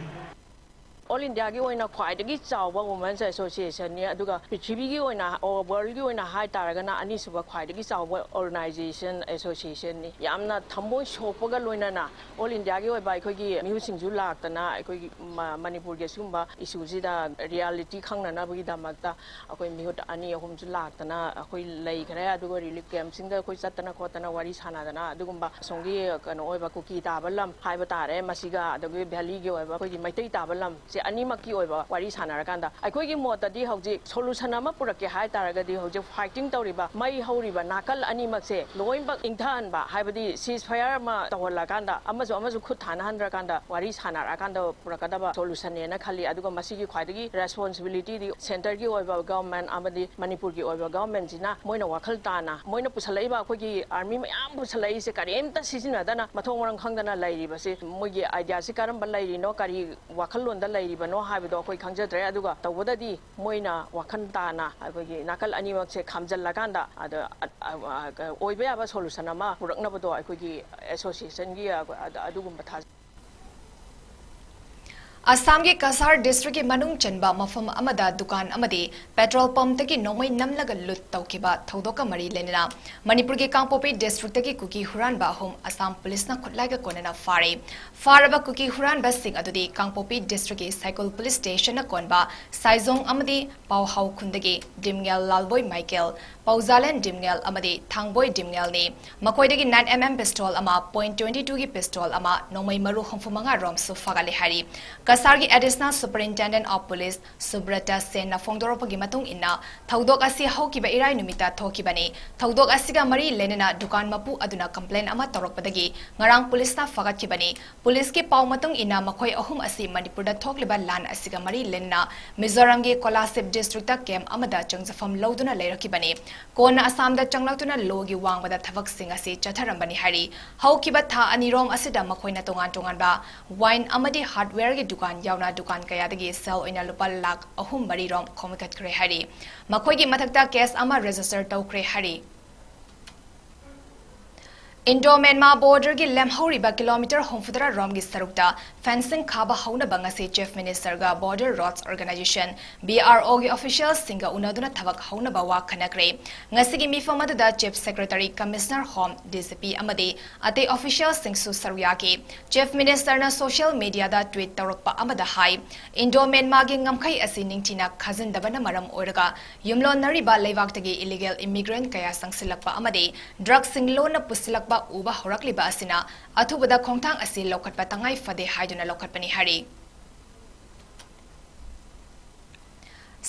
All India ꯒꯤ ꯑꯣꯏꯅ ꯈ꯭ꯋꯥꯏꯗꯒꯤ ꯆꯥꯎꯕ Women's Association ꯅꯤ, ꯑꯗꯨꯒ ꯄ꯭ꯔꯤꯊꯤꯕꯤꯒꯤ ꯑꯣꯏꯅ, world ꯒꯤ ꯑꯣꯏꯅ ꯍꯥꯏ ꯇꯥꯔꯒꯅ ꯑꯅꯤꯁꯨꯕ ꯈ꯭ꯋꯥꯏꯗꯒꯤ ꯆꯥꯎꯕ organization, association ꯅꯤ꯫ ꯌꯥꯝꯅ ꯊꯃꯣꯏ ꯁꯣꯛꯄꯒ ꯂꯣꯏꯅꯅ All India ꯒꯤ ꯑꯣꯏꯕ ꯑꯩꯈꯣꯏꯒꯤ ꯃꯤꯍꯨꯠꯁꯤꯡꯁꯨ ꯂꯥꯛꯇꯅ ꯑꯩꯈꯣꯏꯒꯤ ꯃ-, ꯃꯅꯤꯄꯨꯔꯒꯤ ꯑꯁꯤꯒꯨꯝꯕ issue ꯁꯤꯗ reality ꯈꯪꯅꯅꯕꯒꯤꯗꯃꯛꯇ ꯑꯩꯈꯣꯏ ꯃꯤꯍꯨꯠ ꯑꯅꯤ ꯑꯍꯨꯝꯁꯨ ꯂꯥꯛꯇꯅ ꯑꯩꯈꯣꯏ ꯂꯩꯈ꯭ꯔꯦ꯫ ꯑꯗꯨꯒ relief camp ꯁꯤꯡꯗ ꯑꯩꯈꯣꯏ ꯆꯠꯇꯅ ꯈꯣꯠꯇꯅ ꯋꯥꯔꯤ ꯁꯥꯟꯅꯗꯅ ꯑꯗꯨꯒꯨꯝꯕ ꯑꯁꯣꯝꯒꯤ ꯀꯩꯅꯣ ꯑꯣꯏꯕ ꯀꯨꯀꯤ ꯇꯥꯕ ꯂꯝ ꯍꯥꯏꯕ ꯇꯥꯔꯦ, ꯃꯁꯤꯒ ꯑꯗꯒꯤ valley ꯒꯤ ꯑꯣꯏꯕ ꯑꯩꯈꯣꯏꯒꯤ ꯃꯩꯇꯩ ꯇꯥꯕ ꯂꯝ ꯑꯅꯤꯃꯛꯀꯤ ꯑꯣꯏꯕ ꯋꯥꯔꯤ ꯁꯥꯟꯅꯔꯀꯥꯟꯗ ꯑꯩꯈꯣꯏꯒꯤ ꯃꯣꯠꯇꯗꯤ ꯍꯧꯖꯤꯛ solution ꯑꯃ ꯄꯨꯔꯛꯀꯦ ꯍꯥꯏ ꯇꯥꯔꯒꯗꯤ ꯍꯧꯖꯤꯛ fighting ꯇꯧꯔꯤꯕ, ꯃꯩ ꯍꯧꯔꯤꯕ ꯅꯥꯀꯜ ꯑꯅꯤꯃꯛꯁꯦ ꯂꯣꯏꯅꯃꯛ ꯏꯪꯊꯍꯟꯕ, ꯍꯥꯏꯕꯗꯤ ceasefire ꯑꯃ ꯇꯧꯍꯜꯂꯀꯥꯟꯗ ꯑꯃꯁꯨ ꯑꯃꯁꯨ ꯈꯨꯠ ꯊꯥꯅꯍꯟꯗ꯭ꯔꯀꯥꯟꯗ ꯋꯥꯔꯤ ꯁꯥꯟꯅꯔꯛꯑꯀꯥꯟꯗ ꯄꯨꯔꯛꯀꯗꯕ solution ꯅꯦꯅ ꯈꯜꯂꯤ꯫ ꯑꯗꯨꯒ ꯃꯁꯤꯒꯤ ꯈ꯭ꯋꯥꯏꯗꯒꯤ responsibility ꯗꯤ centre ꯒꯤ ꯑꯣꯏꯕ government ꯑꯃꯗꯤ ꯃꯅꯤꯄꯨꯔꯒꯤ ꯑꯣꯏꯕ government ꯁꯤꯅ ꯃꯣꯏꯅ ꯋꯥꯈꯜ ꯇꯥꯅ ꯃꯣꯏꯅ ꯄꯨꯁꯜꯂꯛꯏꯕ ꯑꯩꯈꯣꯏꯒꯤ army ꯃꯌꯥꯝ ꯄꯨꯁꯜꯂꯛꯏꯁꯦ ꯀꯔꯤꯝꯇ ꯁꯤꯖꯤꯟꯅꯗꯅ ꯃꯊꯣꯡ ꯃꯔꯝ ꯈꯪꯗꯅ ꯂꯩꯔꯤꯕꯁꯦ ꯃꯣꯏꯒꯤ idea ꯁꯤ ꯀꯔꯝꯕ ꯂꯩꯔꯤꯅꯣ, ꯀꯔꯤ ꯋꯥꯈꯜꯂꯣꯟꯗ ꯂꯩꯔꯤꯕꯅꯣ ꯍꯥꯏꯕꯗꯣ ꯑꯩꯈꯣꯏ ꯈꯪꯖꯗ꯭ꯔꯦ꯫ ꯑꯗꯨꯒ ꯇꯧꯕꯗꯗꯤ ꯃꯣꯏꯅ ꯋꯥꯈꯜ ꯇꯥꯅ ꯑꯩꯈꯣꯏꯒꯤ ꯅꯥꯀꯜ ꯑꯅꯤꯃꯛꯁꯦ ꯈꯥꯝꯖꯜꯂꯀꯥꯟꯗ ꯑꯗ, ꯑ, ꯑ, ꯑ, ꯑꯣꯏꯕ ꯌꯥꯕ solution ꯑꯃ ꯄꯨꯔꯛꯅꯕꯗꯣ ꯑꯩꯈꯣꯏꯒꯤ association ꯒꯤ, ꯑ, ꯑ, ꯑꯗꯨꯒꯨꯝꯕ ꯊꯥꯖꯩ꯫ ꯑꯁꯥꯝꯒꯤ ꯀꯁꯥꯔ district ꯀꯤ ꯃꯅꯨꯡ ꯆꯟꯕ ꯃꯐꯝ ꯑꯃꯗ ꯗꯨꯀꯥꯟ ꯑꯃꯗꯤ petrol pump ꯇꯒꯤ ꯅꯣꯡꯃꯩ ꯅꯝꯂꯒ loot ꯇꯧꯈꯤꯕ ꯊꯧꯗꯣꯛꯀ ꯃꯔꯤ ꯂꯩꯅꯅ ꯃꯅꯤꯄꯨꯔꯒꯤ ꯀꯥꯡꯄꯣꯛꯄꯤ district ꯇꯒꯤ ꯀꯨꯀꯤ ꯍꯨꯔꯥꯟꯕ ꯑꯍꯨꯝ ꯑꯁꯥꯝ police ꯅ ꯈꯨꯠꯂꯥꯏꯒ ꯀꯣꯟꯅꯅ ꯐꯥꯔꯦ꯫ ꯐꯥꯔꯕ ꯀꯨꯀꯤ ꯍꯨꯔꯥꯟꯕꯁꯤꯡ ꯑꯗꯨꯗꯤ ꯀꯥꯡꯄꯣꯛꯄꯤ district ꯀꯤ ꯁꯥꯏꯀꯨꯜ police station ꯅ ꯀꯣꯟꯕ ꯁꯥꯏꯖꯣꯡ ꯑꯃꯗꯤ ꯄꯥꯎꯍꯥꯎ ꯈꯨꯟꯗꯒꯤ ꯗꯤꯝꯉꯦꯜ ꯂꯥꯜꯕꯣꯏ ꯃꯥꯏꯀꯦꯜ, ꯄꯥꯎꯖꯥꯂꯦꯟ ꯗꯤꯝꯉꯦꯜ ꯑꯃꯗꯤ ꯊꯥꯡꯕꯣꯏ ꯗꯤꯝꯉꯦꯜꯅꯤ꯫ ꯃꯈꯣꯏꯗꯒꯤ nine M M pistol ꯑꯃ, point twenty two ꯒꯤ pistol ꯑꯃ, ꯅꯣꯡꯃꯩ ꯃꯔꯨ ꯍꯨꯝꯐꯨ ꯃꯉꯥ ꯔꯣꯝꯁꯨ ꯐꯥꯒꯠꯂꯦ ꯍꯥꯏꯔꯤ꯫ ꯀꯁꯥꯔꯒꯤ Additional Superintendent of Police ꯁꯨꯕ꯭ꯔꯇ ꯁꯦꯟꯅ ꯐꯣꯡꯗꯣꯔꯛꯄꯒꯤ ꯃꯇꯨꯡ ꯏꯟꯅ, ꯊꯧꯗꯣꯛ ꯑꯁꯤ ꯍꯧꯈꯤꯕ ꯏꯔꯥꯏ ꯅꯨꯃꯤꯠꯇ ꯊꯣꯛꯈꯤꯕꯅꯤ꯫ ꯊꯧꯗꯣꯛ ꯑꯁꯤꯒ ꯃꯔꯤ ꯂꯩꯅꯅ ꯗꯨꯀꯥꯟ ꯃꯄꯨ ꯑꯗꯨꯅ complaint ꯑꯃ ꯇꯧꯔꯛꯄꯗꯒꯤ ꯉꯔꯥꯡ police ꯅ ꯐꯥꯒꯠꯈꯤꯕꯅꯤ꯫ Police ꯀꯤ ꯄꯥꯎ ꯃꯇꯨꯡ ꯏꯟꯅ, ꯃꯈꯣꯏ ꯑꯍꯨꯝ ꯑꯁꯤ ꯃꯅꯤꯄꯨꯔꯗ ꯊꯣꯛꯂꯤꯕ ꯂꯥꯟ ꯑꯁꯤꯒ ꯃꯔꯤ ꯂꯩꯅꯅ ꯃꯤꯖꯣꯔꯥꯝꯒꯤ ꯀꯣꯂꯥꯁꯤꯕ district ꯇ camp ꯑꯃꯗ ꯆꯪꯖꯐꯝ ꯂꯧꯗꯨꯅ ꯂꯩꯔꯛꯈꯤꯕꯅꯤ꯫ ꯀꯣꯟꯅ ꯑꯁꯥꯝꯗ ꯆꯪꯂꯛꯇꯨꯅ law ꯒꯤ ꯋꯥꯡꯃꯗ ꯊꯕꯛꯁꯤꯡ ꯑꯁꯤ ꯆꯠꯊꯔꯝꯕꯅꯤ ꯍꯥꯏꯔꯤ꯫ ꯍꯧꯈꯤꯕ ꯊꯥ ꯑꯅꯤꯔꯣꯝ ꯑꯁꯤꯗ ꯃꯈꯣꯏꯅ ꯇꯣꯉꯥꯟ ꯇꯣꯉꯥꯟꯕ wine ꯑꯃꯗꯤ hardware ꯒꯤ ꯗꯨꯀꯥꯟ ꯌꯥꯎꯅ ꯗꯨꯀꯥꯟ ꯀꯌꯥꯗꯒꯤ ꯁꯦꯜ ꯑꯣꯏꯅ ꯂꯨꯄꯥ ꯂꯥꯈ ꯑꯍꯨꯝ ꯃꯔꯤꯔꯣꯝ ꯈꯣꯝꯒꯠꯈ꯭ꯔꯦ ꯍꯥꯏꯔꯤ꯫ ꯃꯈꯣꯏꯒꯤ ꯃꯊꯛꯇ case ꯑꯃ register ꯇꯧꯈ꯭ꯔꯦ ꯍꯥꯏꯔꯤ꯫ Indo Myanmar border ꯒꯤ ꯂꯦꯝꯍꯧꯔꯤꯕ kilometre ꯍꯨꯝꯐꯨꯇꯔꯥ ꯔꯣꯝꯒꯤ ꯁꯔꯨꯛꯇ fencing ꯈꯥꯕ ꯍꯧꯅꯕ ꯉꯁꯤ Chief Minister ꯒ Border Roads Organisation, B R O ꯒꯤ official ꯁꯤꯡꯒ ꯎꯅꯗꯨꯅ ꯊꯕꯛ ꯍꯧꯅꯕ ꯋꯥ ꯈꯟꯅꯈ꯭ꯔꯦ꯫ ꯉꯁꯤꯒꯤ ꯃꯤꯐꯝ ꯑꯗꯨꯗ Chief Secretary, Commissioner Home, D G P ꯑꯃꯗꯤ ꯑꯇꯩ official ꯁꯤꯡꯁꯨ ꯁꯔꯨꯛ ꯌꯥꯈꯤ꯫ Chief Minister ꯅ social media ꯗ tweet ꯇꯧꯔꯛꯄ ꯑꯃꯗ ꯍꯥꯏ, Indo Myanmar ꯒꯤ ꯉꯝꯈꯩ ꯑꯁꯤ ꯅꯤꯡꯊꯤꯅ ꯈꯥꯖꯤꯟꯗꯕꯅ ꯃꯔꯝ ꯑꯣꯏꯔꯒ ꯌꯨꯝꯂꯣꯟꯅꯔꯤꯕ ꯂꯩꯕꯥꯛꯇꯒꯤ illegal immigrant ꯀꯌꯥ ꯆꯪꯁꯤꯜꯂꯛꯄ ꯑꯃꯗꯤ drug ꯁꯤꯡ ꯂꯣꯟꯅ ꯄꯨꯁꯤꯜꯂꯛꯄ ꯎꯕ ꯍꯧꯔꯛꯂꯤꯕ ꯑꯁꯤꯅ ꯑꯊꯨꯕꯗ ꯈꯣꯡꯊꯥꯡ ꯑꯁꯤ ꯂꯧꯈꯠꯄ ꯇꯉꯥꯏ ꯐꯗꯦ ꯍꯥꯏꯗꯨꯅ ꯂꯧꯈꯠꯄꯅꯤ ꯍꯥꯏꯔꯤ꯫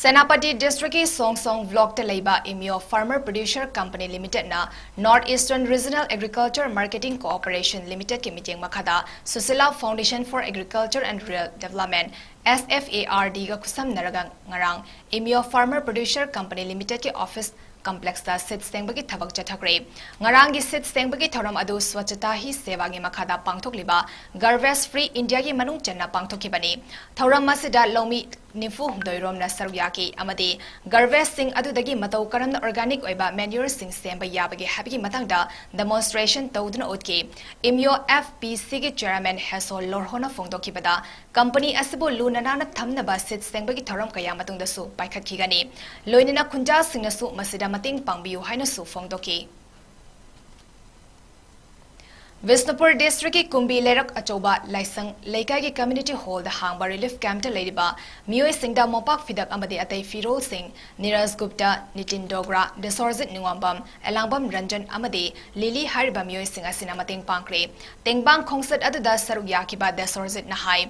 ꯁꯦꯅꯥꯄꯇꯤ ꯗꯤꯁꯇ꯭ꯔꯤꯛꯀꯤ ꯁꯣꯡꯁꯣꯡ ꯕ꯭ꯂꯣꯛꯇ ꯂꯩꯕ ꯏꯃꯤꯌꯣ ꯐꯥꯔꯃꯔ ꯄ꯭ꯔꯣꯗ꯭ꯌꯨꯁꯔ ꯀꯝꯄꯅꯤ ꯂꯤꯃꯤꯇꯦꯗꯅ north eastern regional agriculture marketing cooperation ꯂꯤꯃꯤꯇꯦꯗꯀꯤ ꯃꯤꯠꯌꯦꯡ ꯃꯈꯥꯗ Sushila Foundation for Agriculture and Rural Development, S F A R D ꯒ ꯈꯨꯠꯁꯝꯅꯔꯒ ꯉꯔꯥꯡ ꯏꯃꯤꯌꯣ ꯐꯥꯔꯃꯔ ꯄ꯭ꯔꯣꯗ꯭ꯌꯨꯁꯔ ꯀꯝꯄꯅꯤ ꯂꯤꯃꯤꯇꯦꯗꯀꯤ ꯑꯣꯐꯤꯁ ꯀꯝꯄ꯭ꯂꯦꯛꯁꯇ ꯁꯤꯠ ꯁꯦꯡꯕꯒꯤ ꯊꯕꯛ ꯆꯠꯊꯈ꯭ꯔꯦ꯫ ꯉꯔꯥꯡꯒꯤ ꯁꯤꯠ ꯁꯦꯡꯕꯒꯤ ꯊꯧꯔꯝ ꯑꯗꯨ ꯁ꯭ꯋꯥꯆꯇꯥ ꯍꯤ ꯁꯦꯕꯥꯒꯤ ꯃꯈꯥꯗ ꯄꯥꯡꯊꯣꯛꯂꯤꯕ ꯒꯥꯔꯕꯦꯖ ꯐ꯭ꯔꯤ ꯏꯟꯗꯤꯌꯥꯒꯤ ꯃꯅꯨꯡ ꯆꯟꯅ ꯄꯥꯡꯊꯣꯛꯈꯤꯕꯅꯤ꯫ ꯊꯧꯔꯝ ꯑꯁꯤꯗ ꯂꯧꯃꯤ ꯅꯤꯐꯨ ꯍꯨꯝꯗꯣꯏ ꯔꯣꯝꯅ ꯁꯔꯨꯛ ꯌꯥꯈꯤ ꯑꯃꯗꯤ ꯒꯥꯔꯕꯦꯖꯁꯤꯡ ꯑꯗꯨꯗꯒꯤ ꯃꯇꯧ ꯀꯔꯝꯅ ꯑꯣꯔꯒꯥꯅꯤꯛ ꯑꯣꯏꯕ ꯃꯦꯅ꯭ꯌꯨꯔꯁꯤꯡ ꯁꯦꯝꯕ ꯌꯥꯕꯒꯦ ꯍꯥꯏꯕꯒꯤ ꯃꯇꯥꯡꯗ ꯗꯦꯃꯣꯟꯁꯇ꯭ꯔꯦꯁꯟ ꯇꯧꯗꯨꯅ ꯎꯠꯈꯤ꯫ ꯏꯃꯤꯌꯣ F P C ꯒꯤ ꯆꯦꯌꯔꯃꯦꯟ ꯍꯦꯁꯣ ꯂꯣꯔꯍꯣꯅ ꯐꯣꯡꯗꯣꯛꯈꯤꯕꯗ, ꯀꯝꯄꯅꯤ ꯑꯁꯤꯕꯨ ꯂꯨꯅ ꯅꯥꯟꯅ ꯊꯝꯅꯕ ꯁꯤꯠ ꯁꯦꯡꯕꯒꯤ ꯊꯧꯔꯝ ꯀꯌꯥ ꯃꯇꯨꯡꯗꯁꯨ ꯄꯥꯏꯈꯠꯈꯤꯒꯅꯤ꯫ ꯂꯣꯏꯅꯅ ꯈꯨꯟꯖꯥꯁꯤꯡꯅꯁꯨ ꯃꯁꯤꯗ ꯃꯇꯦꯡ ꯄꯥꯡꯕꯤꯌꯨ ꯍꯥꯏꯅꯁꯨ ꯐꯣꯡꯗꯣꯛꯈꯤ꯫ ꯕꯤꯁꯅꯨꯄꯨꯔ ꯗꯤꯁꯇ꯭ꯔꯤꯛꯀꯤ ꯀꯨꯝꯕꯤ ꯂꯩꯔꯛ ꯑꯆꯧꯕ ꯂꯥꯏꯁꯪ ꯂꯩꯀꯥꯏꯒꯤ ꯀꯝꯃ꯭ꯌꯨꯅꯤꯇꯤ ꯍꯣꯜꯗ ꯍꯥꯡꯕ ꯔꯤꯂꯤꯐ ꯀꯦꯝꯞꯇ ꯂꯩꯔꯤꯕ ꯃꯤꯑꯣꯏꯁꯤꯡꯗ ꯃꯣꯝꯄꯥꯛ ꯐꯤꯗꯛ ꯑꯃꯗꯤ ꯑꯇꯩ ꯐꯤꯔꯣꯜꯁꯤꯡ ꯅꯤꯔꯖ ꯒꯨꯞꯇ, ꯅꯤꯇꯤꯟ ꯗꯣꯒ꯭ꯔꯥ, ꯗꯦꯁꯣꯔꯖꯤꯠ ꯅꯤꯉꯣꯝꯕꯝ, ꯑꯦꯂꯥꯡꯕꯝ ꯔꯟꯖꯟ ꯑꯃꯗꯤ ꯂꯤꯂꯤ ꯍꯥꯏꯔꯤꯕ ꯃꯤꯑꯣꯏꯁꯤꯡ ꯑꯁꯤꯅ ꯃꯇꯦꯡ ꯄꯥꯡꯈ꯭ꯔꯦ꯫ ꯇꯦꯡꯕꯥꯡ ꯈꯣꯡꯆꯠ ꯑꯗꯨꯗ ꯁꯔꯨꯛ ꯌꯥꯈꯤꯕ ꯗꯦꯁꯣꯔꯖꯤꯠꯅ ꯍꯥꯏ,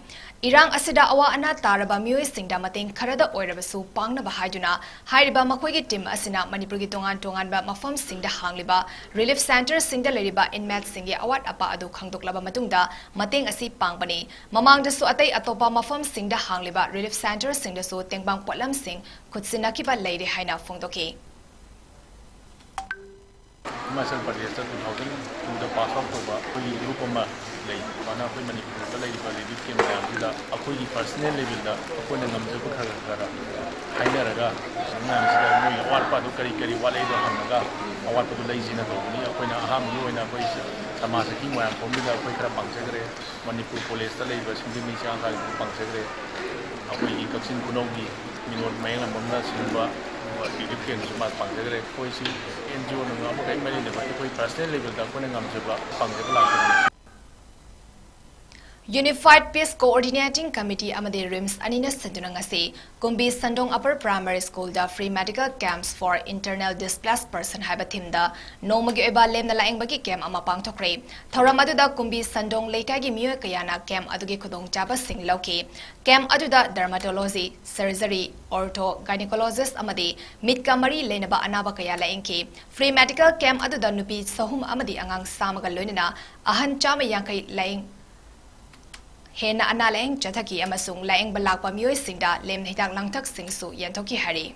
ꯏꯔꯥꯡ ꯑꯁꯤꯗ ꯑꯋꯥ ꯑꯅꯥ ꯇꯥꯔꯕ ꯃꯤꯑꯣꯏꯁꯤꯡꯗ ꯃꯇꯦꯡ ꯈꯔꯗ ꯑꯣꯏꯔꯕꯁꯨ ꯄꯥꯡꯅꯕ ꯍꯥꯏꯗꯨꯅ ꯍꯥꯏꯔꯤꯕ ꯃꯈꯣꯏꯒꯤ ꯇꯤꯝ ꯑꯁꯤꯅ ꯃꯅꯤꯄꯨꯔꯒꯤ ꯇꯣꯉꯥꯟ ꯇꯣꯉꯥꯟꯕ ꯃꯐꯝꯁꯤꯡꯗ ꯍꯥꯡꯂꯤꯕ ꯔꯤꯂꯤꯐ ꯁꯦꯟꯇꯔꯁꯤꯡꯗ ꯂꯩꯔꯤꯕ ꯏꯟꯃꯦꯠꯁꯤꯡꯒꯤ ꯑꯋꯥꯠ ꯑꯄꯥ ꯑꯗꯨ ꯈꯪꯗꯣꯛꯂꯕ ꯃꯇꯨꯡꯗ ꯃꯇꯦꯡ ꯑꯁꯤ ꯄꯥꯡꯕꯅꯤ꯫ ꯃꯃꯥꯡꯗꯁꯨ ꯑꯇꯩ ꯑꯇꯣꯞꯄ ꯃꯐꯝꯁꯤꯡꯗ ꯍꯥꯡꯂꯤꯕ ꯔꯤꯂꯤꯐ ꯁꯦꯟꯇꯔꯁꯤꯡꯗꯁꯨ ꯇꯦꯡꯕꯥꯡ ꯄꯣꯠꯂꯝꯁꯤꯡ ꯈꯨꯠꯁꯤꯟꯅꯈꯤꯕ ꯂꯩꯔꯦ ꯍꯥꯏꯅ ꯐꯣꯡꯗꯣꯛꯈꯤ꯫ ꯍꯤꯃꯥꯆꯜ ꯄ꯭ꯔꯗꯦꯁꯇ two thousand two ꯗ ꯄꯥꯁ ꯑꯥꯎꯠ ꯇꯧꯕ ꯑꯩꯈꯣꯏꯒꯤ ꯒ꯭ꯔꯨꯞ ꯑꯃ ꯂꯩ꯫ ꯁꯨꯃꯥꯏꯅ ꯑꯩꯈꯣꯏ ꯃꯅꯤꯄꯨꯔꯗ ꯂꯩꯔꯤꯕ ꯔꯤꯂꯤꯐ ꯀꯦꯝꯞ ꯃꯌꯥꯝꯁꯤꯗ ꯑꯩꯈꯣꯏꯒꯤ ꯄꯔꯁꯅꯦꯜ ꯂꯦꯚꯦꯜꯗ ꯑꯩꯈꯣꯏꯅ ꯉꯝꯖꯕ ꯈꯔ ꯈꯔ ꯍꯥꯏꯅꯔꯒ, ꯃꯌꯥꯝꯁꯤꯗ ꯃꯣꯏꯒꯤ ꯑꯋꯥꯠꯄꯗꯨ ꯀꯔꯤ ꯀꯔꯤ ꯋꯥꯠꯂꯤꯗꯣ ꯍꯪꯉꯒ ꯑꯋꯥꯠꯄꯗꯨ ꯂꯩꯁꯤꯅ ꯇꯧꯕꯅꯤ꯫ ꯑꯩꯈꯣꯏꯅ ꯑꯍꯥꯟꯕꯒꯤ ꯑꯣꯏꯅ ꯑꯩꯈꯣꯏ ꯁꯃꯥꯖꯀꯤ ꯃꯣꯏꯔꯥꯡꯈꯣꯝꯒꯤꯗ ꯑꯩꯈꯣꯏ ꯈꯔ ꯄꯥꯡꯖꯈ꯭ꯔꯦ꯫ ꯃꯅꯤꯄꯨꯔ ꯀꯣꯂꯦꯖꯇ ꯂꯩꯔꯤꯕ ꯁꯤꯡꯖꯃꯩ ꯆꯤꯡꯈꯥꯡ ꯄꯥꯡꯖꯈ꯭ꯔꯦ꯫ ꯑꯩꯈꯣꯏꯒꯤ ꯀꯛꯆꯤꯡ ꯈꯨꯅꯧꯒꯤ ꯃꯤꯅꯣꯠ ꯃꯌꯥꯡꯂꯝꯕꯝꯅ ꯁꯤꯒꯨꯝꯕ ꯔꯤꯂꯤꯐ ꯀꯦꯝꯞꯁꯨ ꯃꯥ ꯄꯥꯡꯖꯈ꯭ꯔꯦ꯫ ꯑꯩꯈꯣꯏꯁꯤ ꯑꯦꯟ ꯖꯤ ꯑꯣꯅ ꯑꯃ ꯀꯔꯤꯝ ꯃꯔꯤ ꯂꯩꯅꯕ ꯑꯩꯈꯣꯏ ꯄꯔꯁꯅꯦꯜ ꯂꯦꯚꯦꯜꯗ ꯑꯩꯈꯣꯏꯅ ꯉꯝꯖꯕ ꯄꯥꯡꯖꯕ ꯂꯥꯛꯄꯅꯤ꯫ Unified Peace Coordinating Committee ꯑꯃꯗꯤ RIMS ꯑꯅꯤꯅ ꯁꯤꯟꯗꯨꯅ ꯉꯁꯤ ꯀꯨꯝꯕꯤ ꯁꯟꯗꯣꯡ Upper Primary School the Free Medical Camps for Internally Displaced Person ꯍꯥꯏꯕ theme ꯗ ꯅꯣꯡꯃꯒꯤ ꯑꯣꯏꯕ ꯂꯦꯝꯅ ꯂꯥꯌꯦꯡꯕꯒꯤ camp ꯑꯃ ꯄꯥꯡꯊꯣꯛꯈ꯭ꯔꯦ꯫ ꯊꯧꯔꯝ ꯑꯗꯨꯗ ꯀꯨꯝꯕꯤ ꯁꯟꯗꯣꯡ ꯂꯩꯀꯥꯏꯒꯤ ꯃꯤꯑꯣꯏ ꯀꯌꯥꯅ camp ꯑꯗꯨꯒꯤ ꯈꯨꯗꯣꯡꯆꯥꯕꯁꯤꯡ ꯂꯧꯈꯤ꯫ Camp ꯑꯗꯨꯗ dermatology, surgery, ortho, gynecologist ꯑꯃꯗꯤ ꯃꯤꯠꯀ ꯃꯔꯤ ꯂꯩꯅꯕ ꯑꯅꯥꯕ ꯀꯌꯥ ꯂꯥꯌꯦꯡꯈꯤ꯫ Free medical camp ꯑꯗꯨꯗ ꯅꯨꯄꯤ ꯆꯍꯨꯝ ꯑꯃꯗꯤ ꯑꯉꯥꯡ ꯆꯥꯝꯃꯒ ꯂꯣꯏꯅꯅ ꯑꯍꯟ ꯆꯥꯝꯃ ꯌꯥꯡꯈꯩ ꯂꯥꯌꯦꯡ-, ꯍꯦꯟꯅ ꯑꯅꯥ ꯂꯥꯌꯦꯡ ꯆꯠꯊꯈꯤ ꯑꯃꯁꯨꯡ ꯂꯥꯌꯦꯡꯕ ꯂꯥꯛꯄ ꯃꯤꯑꯣꯏꯁꯤꯡꯗ ꯂꯦꯝꯅ ꯍꯤꯗꯥꯛ ꯂꯥꯡꯊꯛꯁꯤꯡꯁꯨ ꯌꯦꯟꯊꯣꯛꯈꯤ ꯍꯥꯏꯔꯤ꯫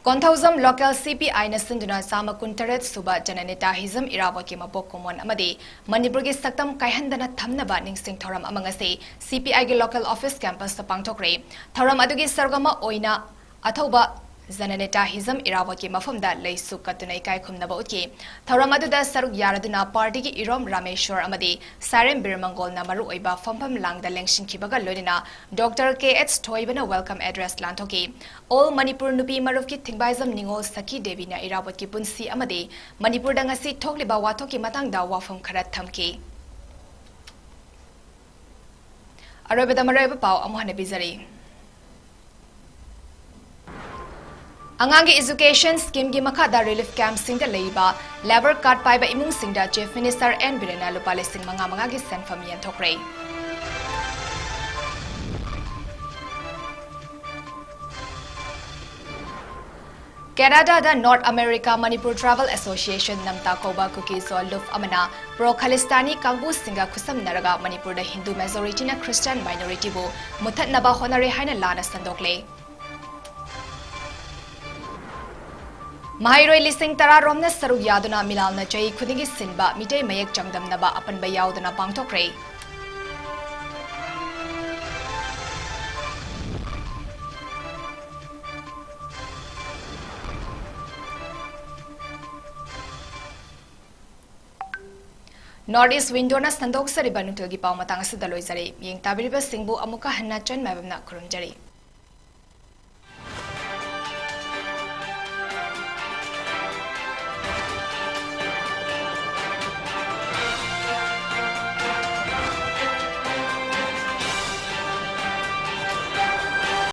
ꯀꯣꯟꯊꯧꯖꯝ local CPI ꯅ ꯁꯤꯟꯗꯨꯅ ꯆꯥꯝꯃ ꯀꯨꯟꯇꯔꯦꯠ ꯁꯨꯕ ꯖꯅꯅꯦꯇꯥ ꯍꯤꯖꯝ ꯏꯔꯥꯕꯣꯠꯀꯤ ꯃꯄꯣꯛ ꯀꯨꯝꯑꯣꯟ ꯑꯃꯗꯤ ꯃꯅꯤꯄꯨꯔꯒꯤ ꯁꯛꯇꯝ ꯀꯥꯏꯍꯟꯗꯅ ꯊꯝꯅꯕ ꯅꯤꯡꯁꯤꯡ ꯊꯧꯔꯝ ꯑꯃ ꯉꯁꯤ CPI ꯒꯤ local office campus ꯇ ꯄꯥꯡꯊꯣꯛꯈ꯭ꯔꯦ꯫ ꯊꯧꯔꯝ ꯑꯗꯨꯒꯤ ꯁꯔꯨꯛ ꯑꯃ ꯑꯣꯏꯅ ꯑꯊꯧꯕ ꯖꯅꯅꯦꯇꯥ ꯍꯤꯖꯝ ꯏꯔꯥꯕꯣꯠꯀꯤ ꯃꯐꯝꯗ ꯂꯩꯁꯨ ꯀꯠꯇꯨꯅ ꯏꯀꯥꯏ ꯈꯨꯝꯅꯕ ꯎꯠꯈꯤ꯫ ꯊꯧꯔꯝ ꯑꯗꯨꯗ ꯁꯔꯨꯛ ꯌꯥꯔꯗꯨꯅ party ꯒꯤ ꯏꯔꯣꯝ ꯔꯥꯃꯦꯁ꯭ꯋꯔ ꯑꯃꯗꯤ ꯁꯥꯏꯔꯦꯝ ꯕꯤꯔꯃꯪꯒꯣꯜꯅ ꯃꯔꯨꯑꯣꯏꯕ ꯐꯝꯐꯝ ꯂꯥꯡꯗ ꯂꯦꯡꯁꯤꯟꯈꯤꯕꯒ ꯂꯣꯏꯅꯅ Doctor K H ꯊꯣꯏꯕꯅ welcome address ꯂꯥꯟꯊꯣꯛꯈꯤ꯫ All Manipur ꯅꯨꯄꯤ ꯃꯔꯨꯞꯀꯤ ꯊꯤꯡꯕꯥꯏꯖꯝ ꯅꯤꯉꯣꯜ ꯁꯈꯤ ꯗꯦꯕꯤꯅ ꯏꯔꯥꯕꯣꯠꯀꯤ ꯄꯨꯟꯁꯤ ꯑꯃꯗꯤ ꯃꯅꯤꯄꯨꯔꯗ ꯉꯁꯤ ꯊꯣꯛꯂꯤꯕ ꯋꯥꯊꯣꯛꯀꯤ ꯃꯇꯥꯡꯗ ꯋꯥꯐꯝ ꯈꯔ ꯊꯝꯈꯤ꯫ ꯑꯔꯣꯏꯕꯗ ꯃꯔꯨꯑꯣꯏꯕ ꯄꯥꯎ ꯑꯃꯨꯛ ꯍꯟꯅ ꯄꯤꯖꯔꯤ꯫ ꯑꯉꯥꯡꯒꯤ education scheme ꯒꯤ ꯃꯈꯥꯗ relief camp ꯁꯤꯡꯗ ꯂꯩꯔꯤꯕ labour card ꯄꯥꯏꯕ ꯏꯃꯨꯡꯁꯤꯡꯗ Chief Minister N ꯕꯤꯔꯦꯟꯅ ꯂꯨꯄꯥ ꯂꯤꯁꯤꯡ ꯃꯉꯥ ꯃꯉꯥꯒꯤ ꯁꯦꯟꯐꯝ ꯌꯦꯟꯊꯣꯛꯈ꯭ꯔꯦ꯫ ꯀꯦꯅꯥꯗꯥꯗ North America Manipur Tribal Association, ꯅꯝꯇꯥ ꯀꯧꯕ ꯀꯨꯀꯤ ꯖꯣꯜ ꯂꯨꯞ ꯑꯃꯅ ꯄ꯭ꯔꯣ ꯈꯥꯂꯤꯁꯇꯥꯅꯤ ꯀꯥꯡꯕꯨꯁꯤꯡꯒ ꯈꯨꯠꯁꯝꯅꯔꯒ ꯃꯅꯤꯄꯨꯔꯗ ꯍꯤꯟꯗꯨ majority ꯅ Christian minority ꯕꯨ ꯃꯨꯠꯊꯠꯅꯕ ꯍꯣꯠꯅꯔꯦ ꯍꯥꯏꯅ ꯂꯥꯟꯅ ꯁꯟꯗꯣꯛꯂꯦ꯫ ꯃꯍꯩꯔꯣꯏ ꯂꯤꯁꯤꯡ ꯇꯔꯥ ꯔꯣꯝꯅ ꯁꯔꯨꯛ ꯌꯥꯗꯨꯅ ꯃꯤꯂꯥꯜꯅ ꯆꯍꯤ ꯈꯨꯗꯤꯡꯒꯤ ꯁꯤꯟꯕ ꯃꯤꯇꯩ ꯃꯌꯦꯛ ꯆꯥꯡꯗꯝꯅꯕ ꯑꯄꯟꯕ ꯌꯥꯎꯗꯅ ꯄꯥꯡꯊꯣꯛꯈ꯭ꯔꯦ꯫ North East Window ꯅ ꯁꯟꯗꯣꯛꯆꯔꯤꯕ ꯅꯨꯡꯊꯤꯜꯒꯤ ꯄꯥꯎ ꯃꯇꯥꯡ ꯑꯁꯤꯗ ꯂꯣꯏꯖꯔꯦ꯫ ꯃꯤꯠꯌꯦꯡ ꯇꯥꯕꯤꯔꯤꯕꯁꯤꯡꯕꯨ ꯑꯃꯨꯛꯀ ꯍꯟꯅ ꯆꯟ ꯃꯥꯏꯕꯝꯅ ꯈꯨꯔꯨꯝꯖꯔꯤ꯫